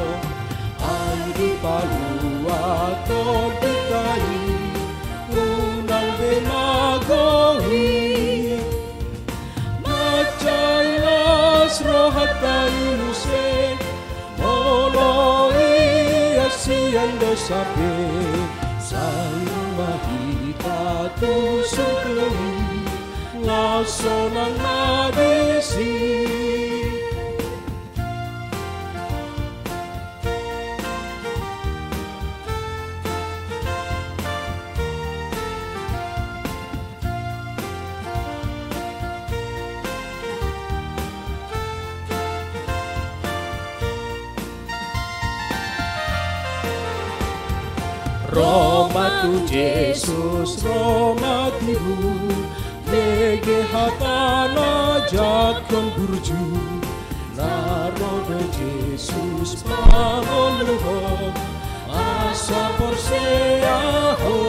ai dipalua tondi ta i, unang be mago i. Mansai las rohanta i muse, molo ias sian dosa be, sai ro ma hita tu surgo i, laos sonang ma disi. Ro ma tu Jesus, ro ma tibu, bege hatana jangkon burju. Na ro do Jesus pangoluhon, asa porsea ho.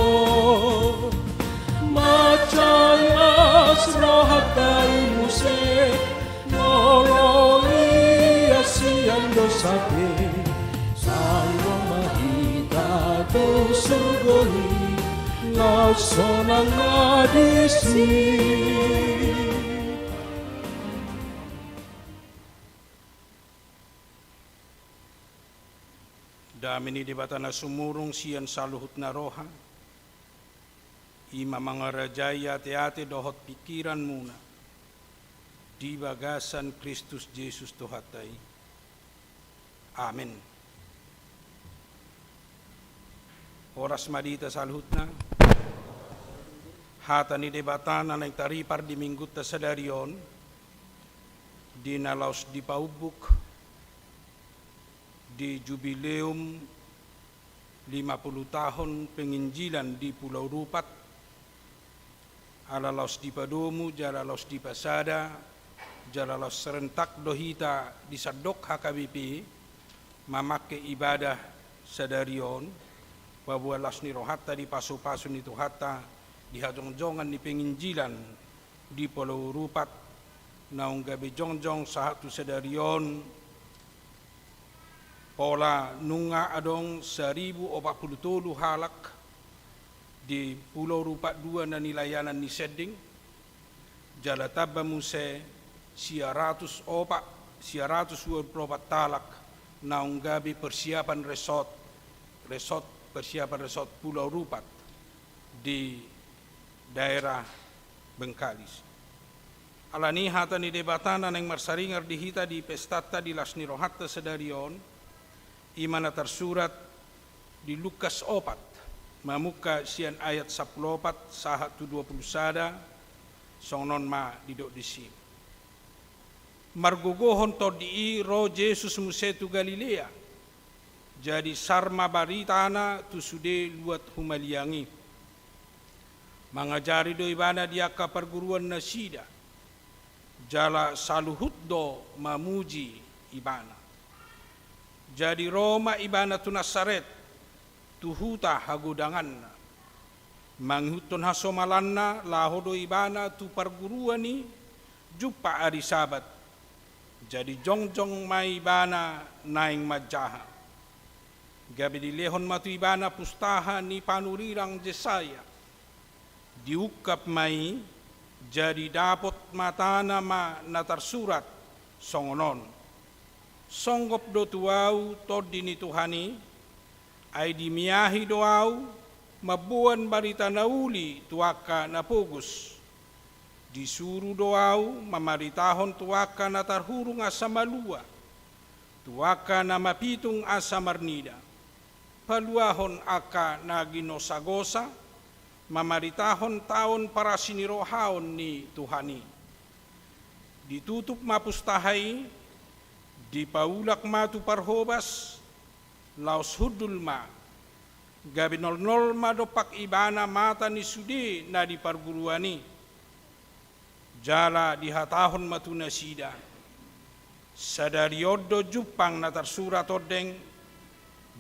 Mansai las rohanta i muse, molo ias sian dosa be, sai ro ma hita tu surgo i, laos sonang ma disi. Dame ni Debata na sumurung sian saluhutna roha, i ma mangarajai ateate dohot pingkiranmuna di bagasan Kristus Jesus Tuhanta i. Amen. Horas ma di hita saluhutna. Hata ni Debata na naeng taripar di Minggunta sadari on, Di na laos dipaumbuk di jubileum lima puluh tahun penginjilan di Pulau Rupat, ala laos dipadomu, jala laos dipasada, jala laos serentak do hita di sandok H K B P, mamangke ibadah sadari on, paboa las ni rohanta di pasupasu ni Tuhanta, di hajongjongan ni penginjilan di Pulau Rupat, naung gabe jongjong sahat tu sadari on, pola nunga adong saribu opat puluh tolu halak di Pulau Rupat dua na nilayanan ni sending, jala tamba muse sia ratus opat, sia ratus dua puluh opat halak naung gabe persiapan resort, resort, persiapan resort Pulau Rupat di daerah Bengkalis. Alani hata ni Debata na naeng marsaringar di hita di pestanta di las ni rohanta sadari on, i ma na tarsurat di Lukas opat, mamungka sian ayat sampulu opat sahat tu dua puluh sada, songon on ma didok disi. Margogohon tondi i ro Jesus muse tu Galilea, jadi sar ma baritana tu sude luat humaliang i. Mangajari do ibana di angka parguruan nasida, jala saluhut do mamuji ibana. Jadi ro ma ibana tu Nasaret, tu huta hagodanganna. Mangihuthon hasomalanna laho do ibana tu parguruan i jumpa ari Sabat. Jadi jongjong ma ibana naeng manjaha. Gabe dilehon ma tu ibana pustaha ni panurirang Jesaya. Diungkap ma i, jadi dapot matana ma na tarsurat songon on. Songgop do tu ahu tondi ni Tuhan i, ai dimiahi do ahu mamboan barita na uli tu angka na pogos. Disuru do ahu mamaritahon tu angka na tarhurung asa malua, tu angka na mapitung asa marnida. Paluahon angka na ginosagosa, mamaritahon taon parasinirohaon ni Tuhan i. Ditutup ma pustaha i, dipaulak ma tu parhobas, laos hundul ma. Gabe nolnol ma dompak ibana mata ni sude na di parguruan i. Jala dihatahon ma tu nasida, sadari on do jumpang na tarsurat ondeng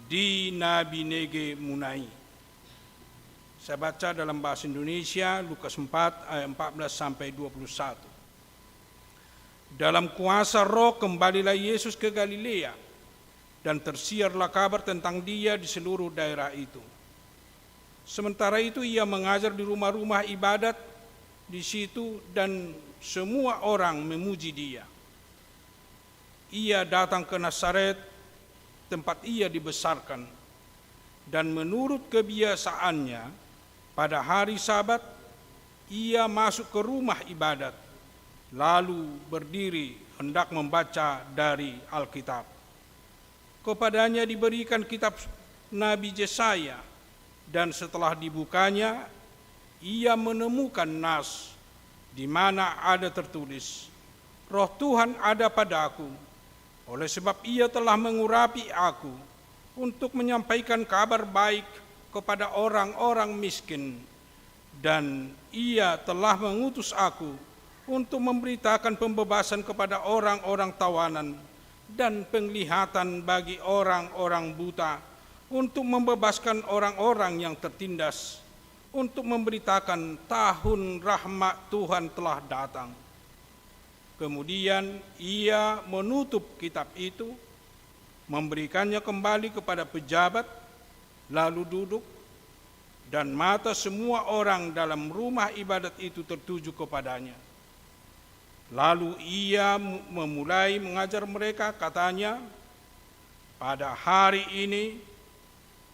di na binegemuna i. Saya baca dalam bahasa Indonesia, Lukas empat ayat empat belas sampai dua puluh satu. Dalam kuasa Roh kembalilah Yesus ke Galilea, dan tersiarlah kabar tentang Dia di seluruh daerah itu. Sementara itu, Ia mengajar di rumah-rumah ibadat di situ, dan semua orang memuji Dia. Ia datang ke Nasaret, tempat Ia dibesarkan, dan menurut kebiasaannya, pada hari Sabat, Ia masuk ke rumah ibadat, lalu berdiri hendak membaca dari Alkitab. Kepadanya diberikan kitab Nabi Jesaya, dan setelah dibukanya, ia menemukan nas, di mana ada tertulis, "Roh Tuhan ada padaku, oleh sebab Ia telah mengurapi aku untuk menyampaikan kabar baik kepada orang-orang miskin, dan Ia telah mengutus aku untuk memberitakan pembebasan kepada orang-orang tawanan dan penglihatan bagi orang-orang buta, untuk membebaskan orang-orang yang tertindas, untuk memberitakan tahun rahmat Tuhan telah datang." Kemudian ia menutup kitab itu, memberikannya kembali kepada pejabat, lalu duduk, dan mata semua orang dalam rumah ibadat itu tertuju kepadanya. Lalu ia mu-, memulai mengajar mereka, katanya, "Pada hari ini,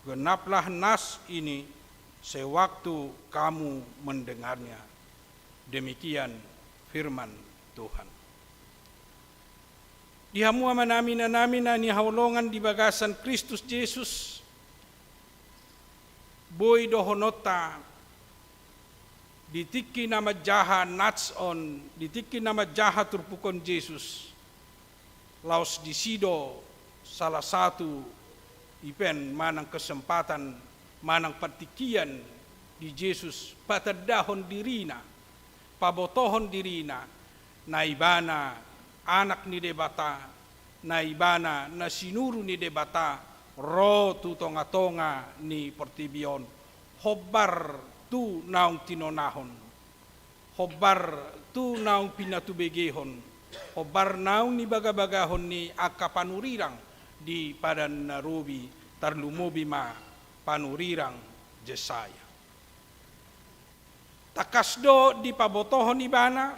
genaplah nas ini sewaktu kamu mendengarnya." Demikian firman Tuhan. Di hamu amanami, inanami na hinaholongan di bagasan Kristus Jesus, boi dohononta di tingki na manjaha nas on, di tingki na manjaha turpuk on Jesus, Laos disi do salah satu event manang kesempatan manang partingkian di Jesus patandahon dirina, pabotohon dirina, na ibana Anak ni Debata, na ibana na sinuru ni Debata, ro tu tongatonga ni portibi on, hombar tu naung tinonahon, hombar tu naung pinatubegehon, hombar naung nibagabagahon ni angka panurirang di Padan na Robi, tarlumobi ma panurirang Jesaya. Tangkas do dipabotohon ibana,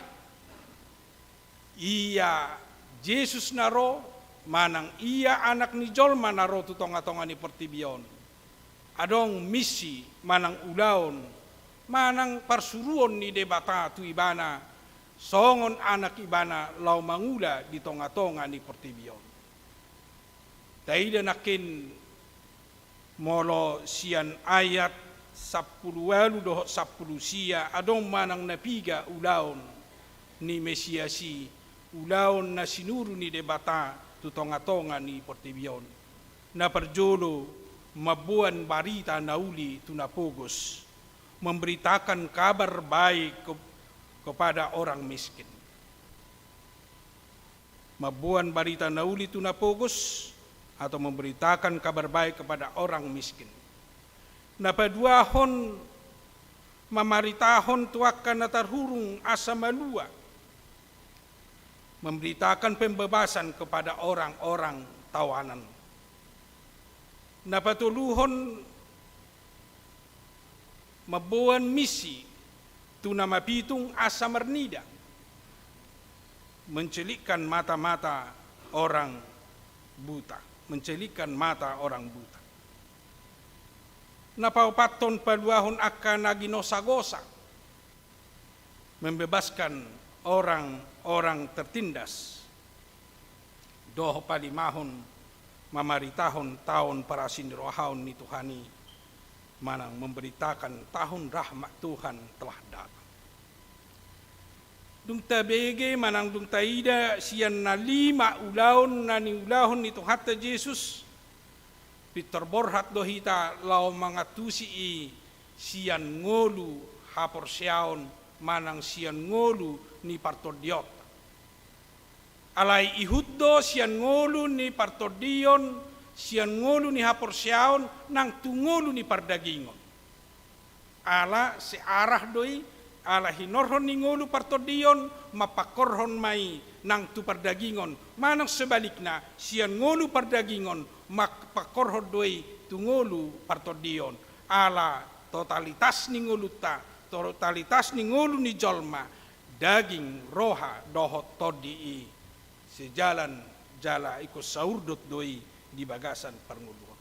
ia Jesus na ro, manang ia Anak ni jolma na ro tu tongatonga ni portibi on. Adong misi manang ulaon, manang parsuruon ni Debata tu ibana, songon anak ibana laho mangula di tongatonga ni portibi on. Taida nangkin molo sian ayat sampulu ualu dohot sampulu sia, adong manang na piga ulaon ni Mesias i, ulaon na sinuru ni Debata tu tongatonga ni portibi on. Na parjolo, mamboan barita na uli tu na pogos, memberitakan kabar baik ke-, kepada orang miskin. Mamboan barita na uli tu na pogos, atau memberitakan kabar baik kepada orang miskin. Na paduahon, mamaritahon tu angka na tarhurung asa malua, memberitakan pembebasan kepada orang-orang tawanan. Na patoluhon, mamboan misi tu na mapitung asa marnida, mencelikkan mata-mata orang buta, mencelikkan mata orang buta. Na paopathon, paluahon angka na ginosagosa, membebaskan orang-orang tertindas. Dohot palimahon, mamaritahon taon parasinirohaon ni Tuhan i, manang memberitakan tahun rahmat Tuhan telah datang. Dung tabege manang dung taida sian na lima ulaon na niulahon ni Tuhanta Jesus, pintor borhat do hita laho mangantusi i sian ngolu haporseaon manang sian ngolu ni partondionta. Alai ihut do sian ngolu ni partondion, sian ngolu ni haporseaon, nang tu ngolu ni pardagingon. Ala searah do i, ala hinorhon ni ngolu partondion, mapangkorhon ma i nang tu pardagingon, manang sebalikna, sian ngolu pardagingon, mapangkorhon do i tu ngolu partondion. Ala totalitas ni ngolunta, totalitas ni ngolu ni jolma, daging, roha, dohot tondi i, sejalan jala ingkon saurdot do i di bagasan parngoluon.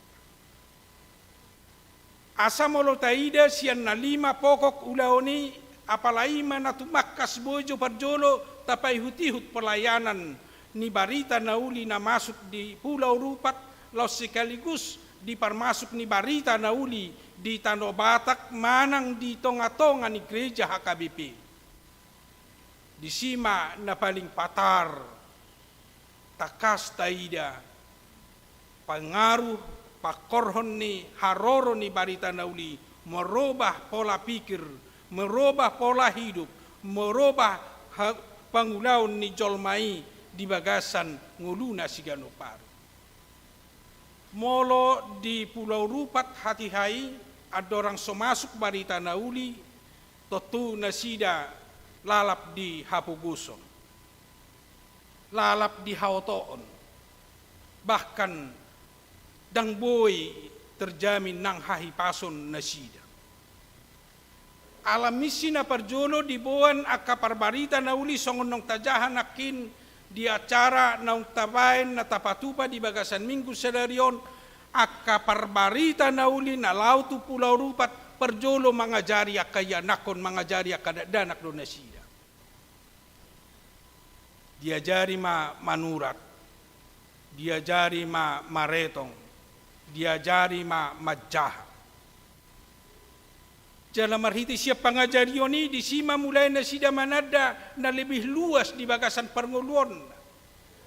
Asa molo taida sian na lima pokok ulaon i, apala i ma na tumangkas boi jo parjolo tapaihut-ihut pelayanan ni barita na uli na masuk di Pulau Rupat, laos sekaligus di parmasuk ni barita na uli di Tano Batak manang di tonga-tonga ni gereja H K B P. Disi ma na paling patar, tangkas taida, pangaruh, pangkorhon ni haroro ni barita na uli, merubah pola pikir, merubah pola hidup, merubah ha-, pangulaon ni jolma i di bagasan ngoluna siganup ari. Molo di Pulau Rupat hatiha i, andorang so masuk barita na uli, tontu nasida lalap di hapogoson, lalap di haotoon, bahkan ndang boi terjamin nang hahipason nasida. Ala misi na parjolo diboan angka parbarita na uli songon naung tajaha nangkin di acara naung tabaen na tapatupa di bagasan minggu sadari on, angka parbarita na uli na laho tu Pulau Rupat parjolo mangajari angka ianakhon, mangajari angka dakdanak do nasida. Diajari ma manurat, diajari ma maretong, diajari ma manjaha. Jala marhite sian pangajarion i, disi ma mulai nasida mananda na lebih luas di bagasan parngoluonna.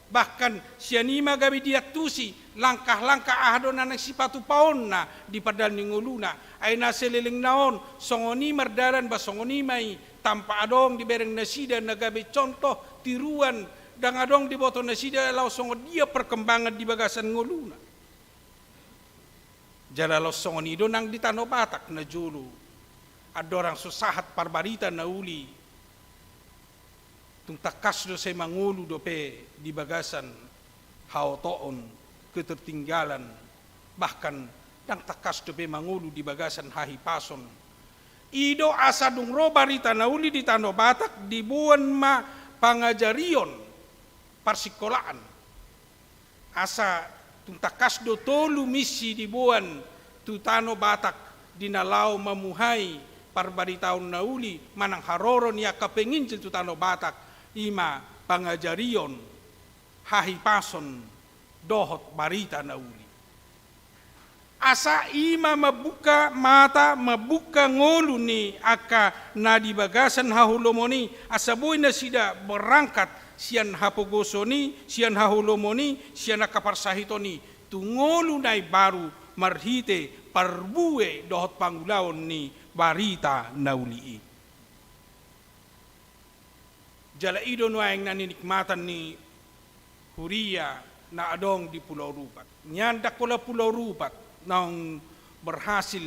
Bahkan sian i ma gabe diantusi langkah-langkah aha do na naeng sipatupaonna di pardalanan ni ngoluna. Ai na saleleng na on, songon i mardalan ba songon i ma i, tanpa adong dibereng nasida na gabe contoh, tiruan, ndang adong diboto nasida laho songon dia perkembangan di bagasan ngoluna. Jala laos songon i do nang di Tano Batak na jolo. Andorang so sahat parbarita na uli, tung tangkas do sai mangolu dope di bagasan haotoon, ketertinggalan, bahkan ndang tangkas dope mangolu di bagasan hahipason. I do asa dung ro barita na uli di Tano Batak, diboan ma pangajarion, parsikolaan. Asa tung tangkas do tolu misi diboan tu Tano Batak di na laho mamuhai parbaritaon na uli manang haroro ni angka penginjil tu Tano Batak, i ma pangajarion, hahipason dohot barita na uli. Asa i ma mambuka mata, mambuka ngolu ni angka na di bagasan haholomon i, asa boi nasida berangkat sian hapogoson i, sian haholomon i, sian angka parsahiton i, tu ngolu na imbaru marhite parbue dohot pangulaon ni barita na uli i. Jala i do nuaeng na ninikmatan ni huria na adong di Pulau Rupat. Nian ndang pola Pulau Rupat naung berhasil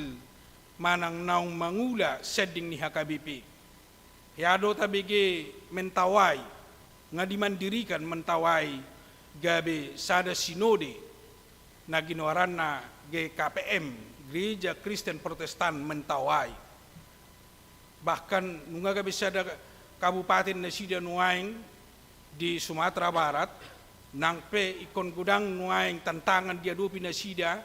manang naung mangula sending ni H K B P. Hea do tabege Mentawai, nga dimandirikan Mentawai gabe sada sinode na ginoaranna G K P M, Gereja Kristen Protestan Mentawai. Bahkan nunga gabe sada kabupaten nasida nuaeng di Sumatera Barat, nang pe ingkon godang nuaeng tantangan diadopi nasida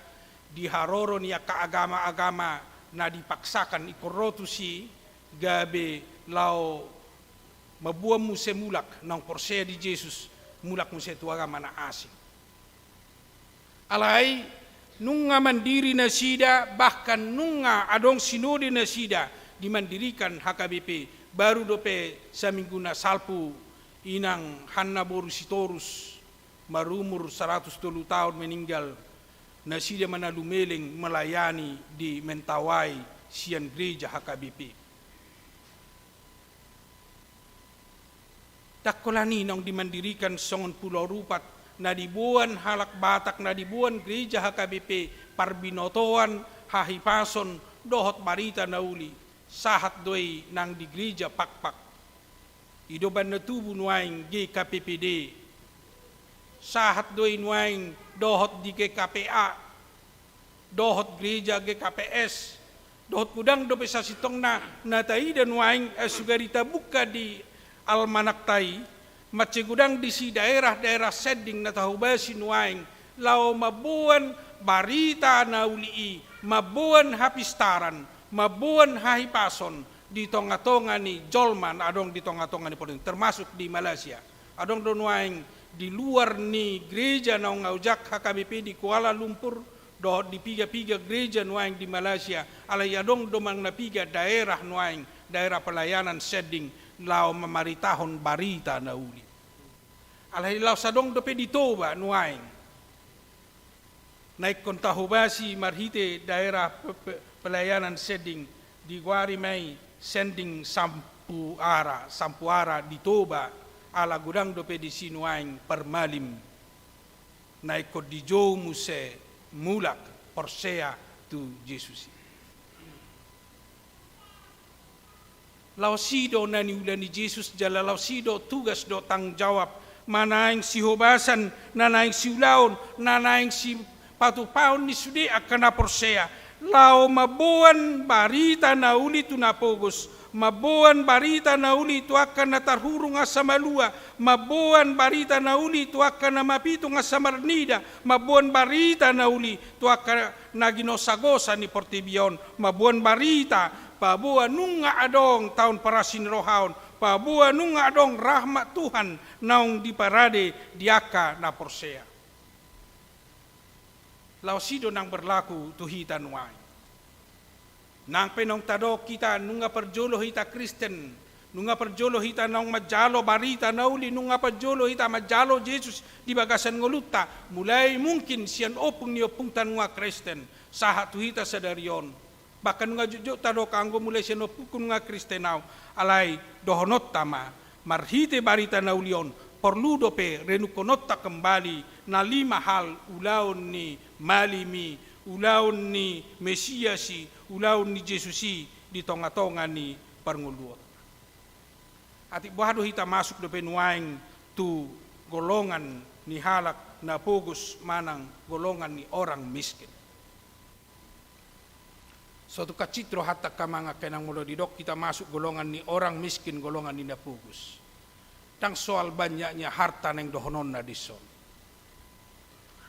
di haroro ni angka agama-agama na dipaksakan, ingkon ro tusi gabe laho mamboan muse mulak naung porsea di Jesus, mulak muse tu agama na asing. Alai nunga mandiri nasida, bahkan nunga adong sinode nasida dimandirikan H K B P, baru dope saminggu na salpu inang Hanna boru Sitorus, marumur saratus tolu taon, meninggal, nasida ma na lumeleng melayani di Mentawai sian gereja H K B P. Ndang holan i naung dimandirikan songon Pulau Rupat, na diboan halak Batak, na diboan gereja H K B P, parbinotoan, hahipason, dohot barita na uli, sahat do i nang di gereja Pakpak. I do umbahen na tubu nuaeng G K P P D. Sahat do i nuaeng dohot di G K P A, dohot gereja G K P S, dohot godang dope sasintongna na taida nuaeng, eh, sugari tabuka di almanakta i, mansai godang disi daerah-daerah sending na tahobasi nuaeng, laho mamboan barita na uli i, mamboan hapistaran, mamboan hahipason di tonga-tonga ni jolma na adong di tonga-tonga ni portibi on, termasuk di Malaysia. Adong do nuaeng di luar ni gereja naung aujak H K B P di Kuala Lumpur, dohot di piga-piga gereja nuaeng di Malaysia, alai adong do manang na piga daerah nuaeng, daerah pelayanan sending laho mamaritahon barita na uli. Alai laos adong dope di Toba nuaeng na ingkon tahobasi marhite daerah pe-, pe-, pelayanan sending, digoari ma i sending Sampuara, Sampuara di Toba, ala godang dope disi nuaeng parmalim na ingkon dijou muse mulak porsea tu Jesus i. Laos i do na niula ni Jesus, jala laos i do tugas dohot tanggung jawab, ma naeng sihobasan, na naeng siulaon, na naeng sipatupaon ni sude angka na porsea, laho mamboan barita na uli tu na pogos, mamboan barita na uli tu angka na tarhurung asa malua, mamboan barita na uli tu angka na mapitung asa marnida, mamboan barita na uli tu angka na ginosagosa ni portibi on, mamboan barita, paboa nunga adong taon parasi ni roha on, paboa nunga adong rahmat Tuhan naung diparade di angka na porsea. Laos i do nang berlaku tu hita nuaeng. Nang pe naung tadok hita nunga parjolo hita Kristen, Nunga parjolo hita naung manjalo barita na uli, nunga parjolo hita manjalo Jesus di bagasan ngolunta, mulai mungkin sian ompung ni ompungta nunga Kristen, sahat tu hita sadari on. Bahkan nunga jotjot tadok anggo mulai sian ompungku nunga Kristen au, alai dohononta ma, marhite barita na uli on, porlu dope renungkononta kembali na lima hal ulaon ni malimi, ulaon ni Mesias i, ulaon ni Jesus i di tongatonga ni parngoluon. Atik boha do hita masuk dope nuaeng tu golongan ni halak na pogos manang golongan ni orang miskin. So tung hansit rohanta angka amang angka inang molo didok hita masuk golongan ni orang miskin, golongan ni na pogos. Ndang soal banyaknya harta naeng dohononna dison.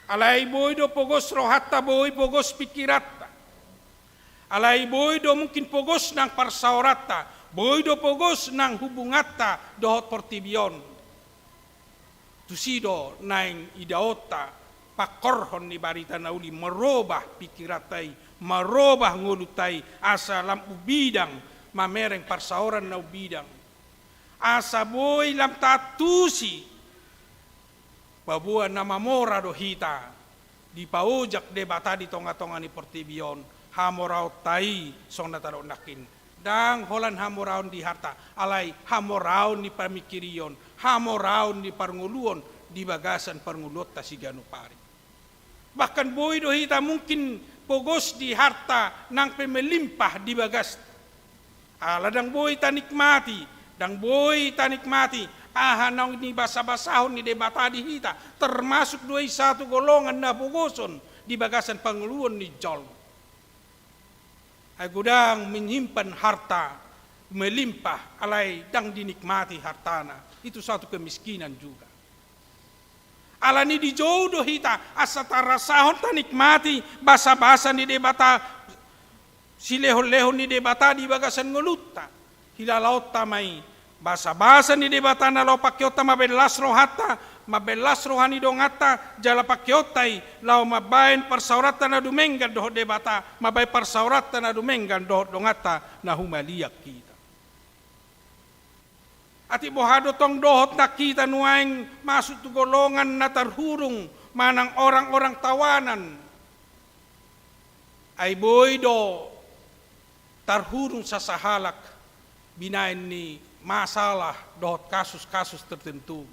Alai boi do pogos rohanta, boi pogos pikiranta. Alai boi do mungkin pogos nang parsaoranta, boi do pogos nang hubunganta dohot portibi on. Tusi do naeng idaonta pangkorhon ni barita na uli marobah pikiranta i, marobah ngolunta i, asa lam umbidang mamereng parsaoran na umbidang. Asa boi lam taantusi paboa na mamora do hita, dipaojak Debata di tongatonga ni portibi on, hamoraonta i songon na tadok nangkin. Ndang holan hamoraon di harta, alai hamoraon ni pamingkirion, hamoraon ni parngoluon di bagasan parngoluonta siganup ari. Bahkan boi do hita mungkin pogos di harta nang pe melimpah di bagasta. Ala ndang boi tanikmati, ndang boi tanikmati aha naung nibasabasahon ni Debata di hita, termasuk do i satu golongan na pogoson di bagasan parngoluon ni jolma. Ai godang menyimpan harta melimpah, alai ndang dinikmati hartana, itu satu kemiskinan juga. Alani dijou do hita asa tarasahon tanikmati basabasa ni Debata, silehonlehon ni Debata di bagasan ngolunta. Hilalaonta ma i, basabasa ni Debata na laho pangkeonta mambelas rohanta, mambelas roha ni donganta, jala pangkeonta i laho mambaen parsaoranta na dumenggan dohot Debata, mambaen parsaoranta na dumenggan dohot donganta na humaliang hita. Atik boha do tong dohot nang hita nuaeng masuk tu golongan na tarhurung manang orang-orang tawanan. Ai boi do tarhurung sasahalak binaen ni masalah dohot kasus-kasus tertentu.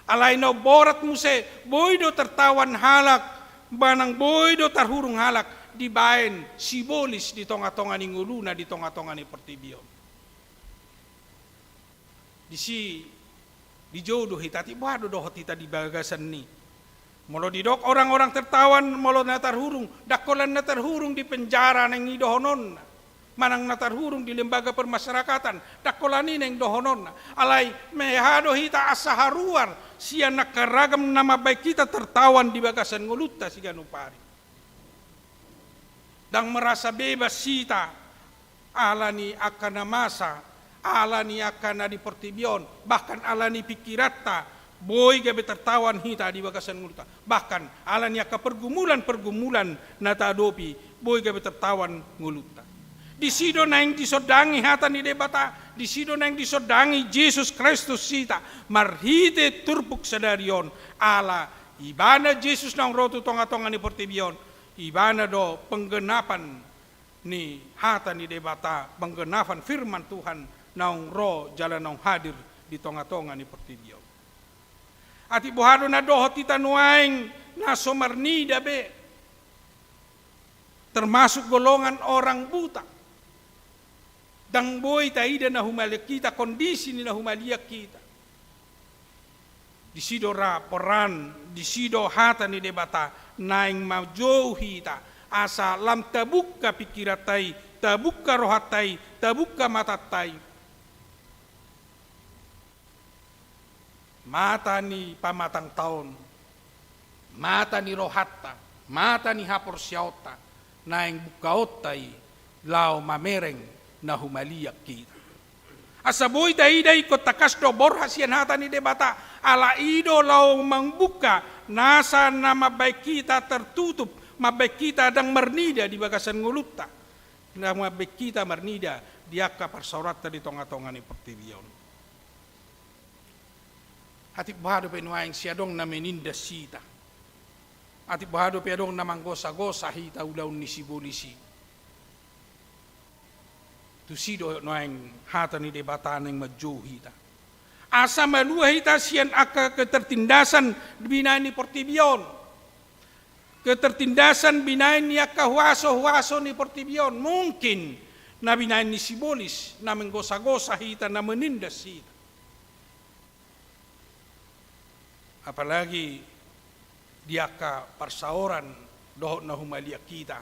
Alai na umborat muse, boi do tertawan halak, manang boi do tarhurung halak dibaen sibolis di tongatonga ni ngoluna, di tongatonga ni portibi on. Disi dijou do hita, atik boha do dohot hita di bagasan ni. Molo didok orang-orang tertawan, molo na tarhurung, ndang holan na tarhurung di penjara naeng i dohononna, manang na tarhurung di lembaga permasyarakatan, ndang holan i naeng dohononna. Alai meha do hita asa haruar sian angka ragam na mambaen hita tertawan di bagasan ngolunta siganup ari. Ndang merasa bebas hita, ala ni angka na masa, ala ni angka na di portibi on, bahkan ala ni pingkiranta, boi gabe tertawan hita di bagasan ngolunta. Bahkan ala ni angka pergumulan-pergumulan na taadopi, boi gabe tertawan ngolunta. Disi do naeng disondangi hata ni Debata, disi do naeng disondangi Jesus Kristus hita, marhite turpuk sadari on, ala Ibana Jesus naung ro tu tongatonga ni portibi on, Ibana do penggenapan ni hata ni Debata, penggenapan firman Tuhan naung ro jala naung hadir di tongatonga ni portibi on. Atik boha do na dohot hita nuaeng na so marnida be, termasuk golongan orang buta. Ndang boi taida na humaliang hita, kondisi ni na humaliang hita. Disi do ra peran, disi do hata ni Debata naeng manjou hita, asa lam tabungka pingkiranta i, tabungka rohanta i, tabungka matanta i. Mata ni pamatangta on, mata ni rohanta, mata ni haporseaonta, naeng bungkaonta i laho mamereng na humaliang hita. Asa boi taida ingkon tangkas do borhat sian hata ni Debata, ala i do laho mambungka nasa na mambaen hita tertutup, mambaen hita ndang marnida di bagasan ngolunta. Na mambaen hita marnida di angka parsaoranta di tonga-tonga ni portibi on. Atik boha dope nuaeng sai adong na menindas hita. Atik boha dope adong na manggosa-gosa hita ulaon ni sibolis i. Tusi do nuaeng hata ni Debata naeng manjou hita. Asa malua hita sian angka ketertindasan binaen ni portibi on. Ketertindasan binaen ni angka huaso-huaso ni portibi on. Mungkin na binaen ni sibolis, na manggosa-gosa hita, na menindas hita. Apalagi di angka parsaoran dohot na humaliang hita.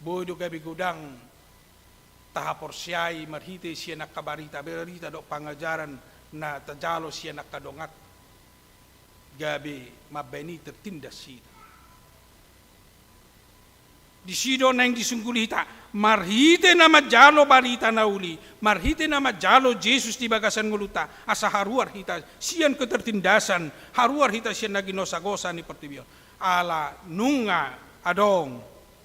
Boi do gabe godang tahaporseai marhite sian angka barita-barita dohot pangajaran na tajalo sian angka dongan. Gabe mambaen i tertindas hita. Disi do naeng disungguli hita, marhite na manjalo barita na uli, marhite na manjalo Jesus di bagasan ngolunta, asa haruar hita sian ketertindasan, haruar hita sian na ginosa-gosa ni portibi on. Ala nunga adong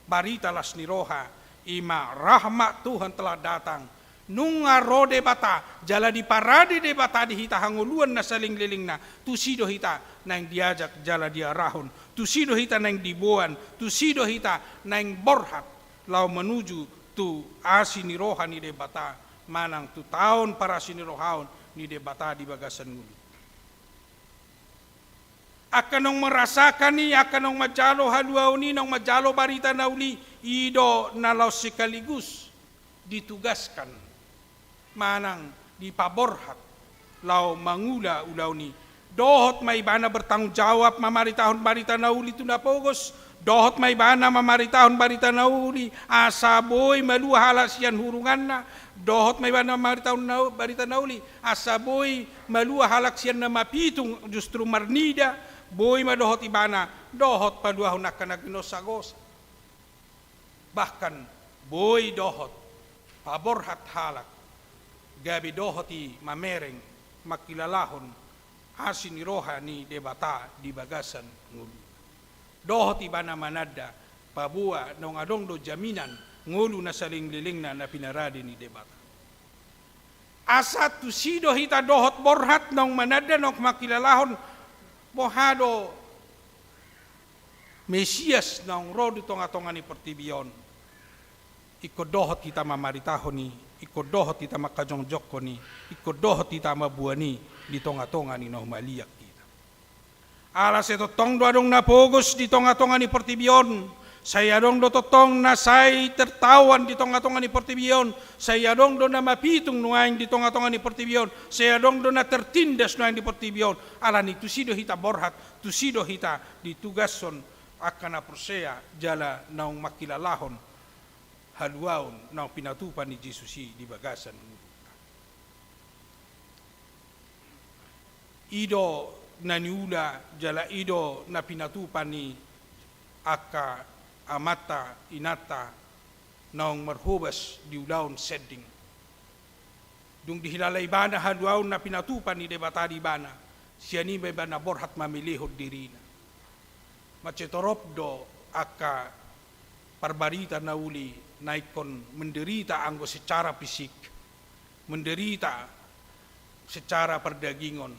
barita las ni roha, i ma rahmat Tuhan telah datang, nunga ro Debata, jala diparade Debata di hita hangoluan na salelenglelengna, tusi do hita naeng diajak jala diarahon, tusi do hita naeng diboan, tusi do hita naeng borhat, laho manuju tu asi ni roha ni Debata, manang tu taon parasi ni rohaon ni Debata di bagasan ngolu. Angka naung merasakan i, angka naung manjalo haluaon i, naung manjalo barita na uli, i do na laos sekaligus ditugaskan manang dipaborhat laho mangula ulaon i. Dohot ma ibana bertanggung jawab mamaritahon barita na uli tu na pogos, dohot ma ibana mamaritahon barita na uli asa boi malua halak sian hurunganna, dohot ma ibana mamaritahon na, barita na uli asa boi malua halak sian na mapitung justru marnida, boi ma dohot ibana, dohot paluahon angka na ginosa-gosa. Bahkan boi dohot paborhat halak, gabe dohot i mamereng, mangkilalahon asi ni roha ni Debata di bagasan ngolu. Dohot ibana mananda, paboa naung adong do jaminan ngolu na salelenglelengna na pinarade ni Debata. Asa tusi do hita dohot borhat naung mananda, naung mangkilalahon boha do Mesias naung ro di tonga-tonga ni portibi on. Ingkon dohot hita mamaritahon i, ingkon dohot hita mangkajongjongkon i, ingkon dohot hita mamboan i di tonga-tonga ni na humaliang hita. Ala sai tongtong do adong na pogos di tonga-tonga ni portibi on, sai adong do tongtong na sai tertawan di tonga-tonga ni portibi on, sai adong do na mapitung nuaeng di tonga-tonga ni portibi on, sai adong do na tertindas nuaeng di portibi on. Alani tusi do hita borhat, tusi do hita ditugashon angka na porsea jala naung mangkilalahon haluaon naung pinatupa ni Jesus i di bagasan ngolunta. I do na niula jala i do na pinatupa ni angka amanta inanta naung marhobas di ulaon sending. Dung dihilala ibana haluaon na pinatupa ni Debata di ibana, sian i ma ibana borhat mamelehon dirina. Mansai torop do angka parbarita na uli na ingkon menderita anggo secara fisik, menderita secara perdagingon,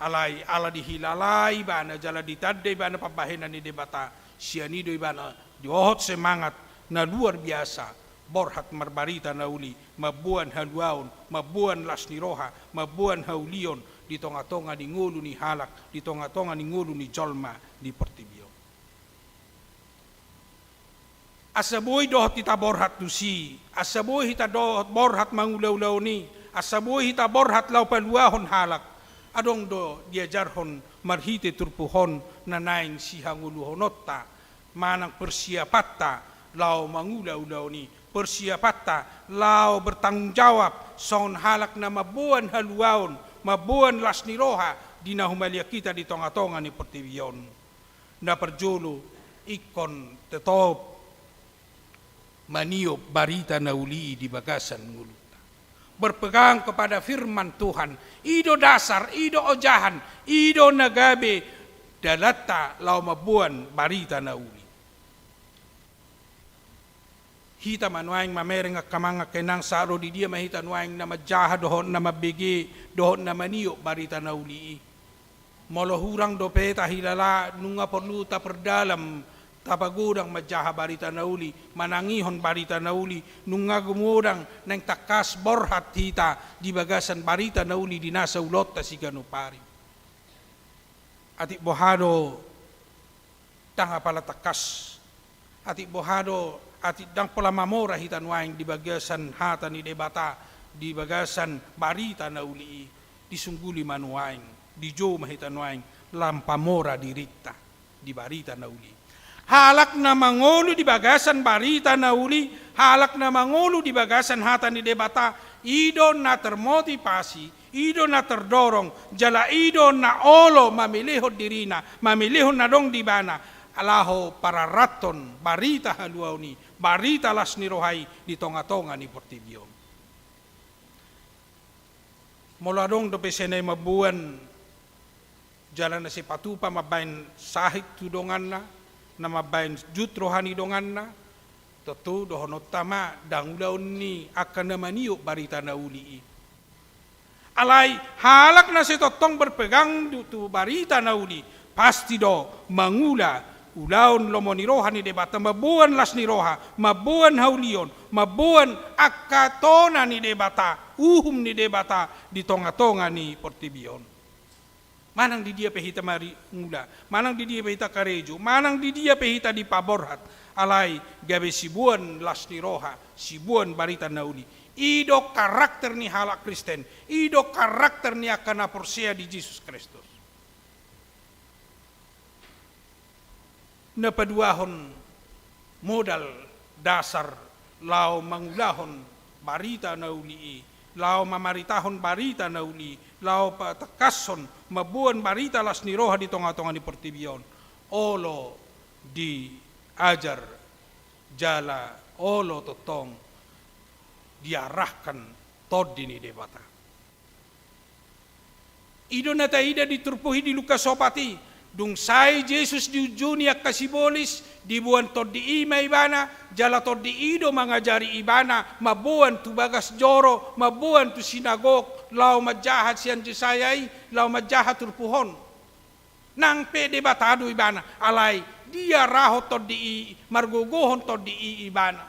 alai ala dihilala ibana jala ditanda ibana pambahenan ni Debata, sian i do ibana dohot semangat na luar biasa, borhat marbarita na uli, mamboan haluaon, mamboan las ni roha, mamboan haulion di tonga-tonga ni ngolu ni halak, di tonga-tonga ni ngolu ni jolma di portibi on. Asa boi dohot hita borhat tusi, asa boi hita dohot borhat mangula ulaon i, asa boi hita borhat laho paluahon halak. Adong do diajarhon marhite turpuk on na naeng sihangoluhononta, manang persiapanta laho mangula ulaon i, persiapanta laho bertanggung jawab songon halak na mamboan haluaon, mamboan las ni roha di na humaliang hita di tonga-tonga ni portibi on. Na parjolo, ingkon tetap maniop barita na uli i di bagasan ngolunta. Berpegang kepada firman Tuhan, i do dasar, i do ojahan, i do na gabe dalanta laho mamboan barita na uli. Hita ma nuaeng mamereng angka amang angka inang, sahat ro di dia ma hita nuaeng na manjaha dohot na mambege dohot na maniop barita na uli i. Molo hurang dope tahilala, nunga porlu taperdalam, tapagodang manjaha barita na uli, manangihon barita na uli, nunga gumodang naeng tangkas borhat hita di bagasan barita na uli di nasa ulaonta siganup ari. Atik boha do ndang apala tangkas, atik boha do, atik ndang pola mamora hita nuaeng di bagasan hata ni Debata, di bagasan barita na uli i, disungguli ma nuaeng, dijou ma hita nuaeng, lam pamora dirinta di barita na uli. Halak na mangolu di bagasan barita na uli, halak na mangolu di bagasan hata ni Debata, i do na termotivasi, i do na terdorong, jala i do na olo mamelehon dirina, mamelehon na adong di ibana, laho pararathon barita haluaon i, barita las ni roha i di tongatonga ni portibi on. Molo adong dope sai na mamboan jala na sai patupa mambaen sahit tu donganna, na mambaen jut roha ni donganna, tontu dohononta ma ndang ulaon ni angka na maniop barita na uli i. Alai halak na sai tongtong berpegang tu, tu barita na uli, pasti do mangula ulaon lomo ni roha ni Debata, mamboan las ni roha, mamboan haulion, mamboan angka tona ni Debata, uhum ni Debata di tongatonga ni portibi on. Manang di dia pe hita mari ngula, manang di dia pe hita karejo, manang di dia pe hita dipaborhat, alai gabe siboan las ni roha, siboan barita na uli. I do karakter ni halak Kristen, i do karakter ni angka na porsea di Jesus Kristus. Na paduahon modal dasar laho mangulahon barita na uli i, laho mamaritahon barita na uli i, laho patangkashon mamboan barita las ni roha di tongatonga ni portibi on, olo diajar jala olo tongtong diarahkan Tondi ni Debata. I do na taida di turpuk i di Lukas opat i, dung sae Jesus diunjuni angka sibolis, diboan Tondi i ma ibana, jala Tondi i do mangajari ibana, mamboan tu bagas joro, mamboan tu sinagog, laho manjaha sian Jesaya i, laho manjaha turpuk on. Nang pe Debata do ibana, alai diarahon Tondi i, margogohon Tondi i ibana.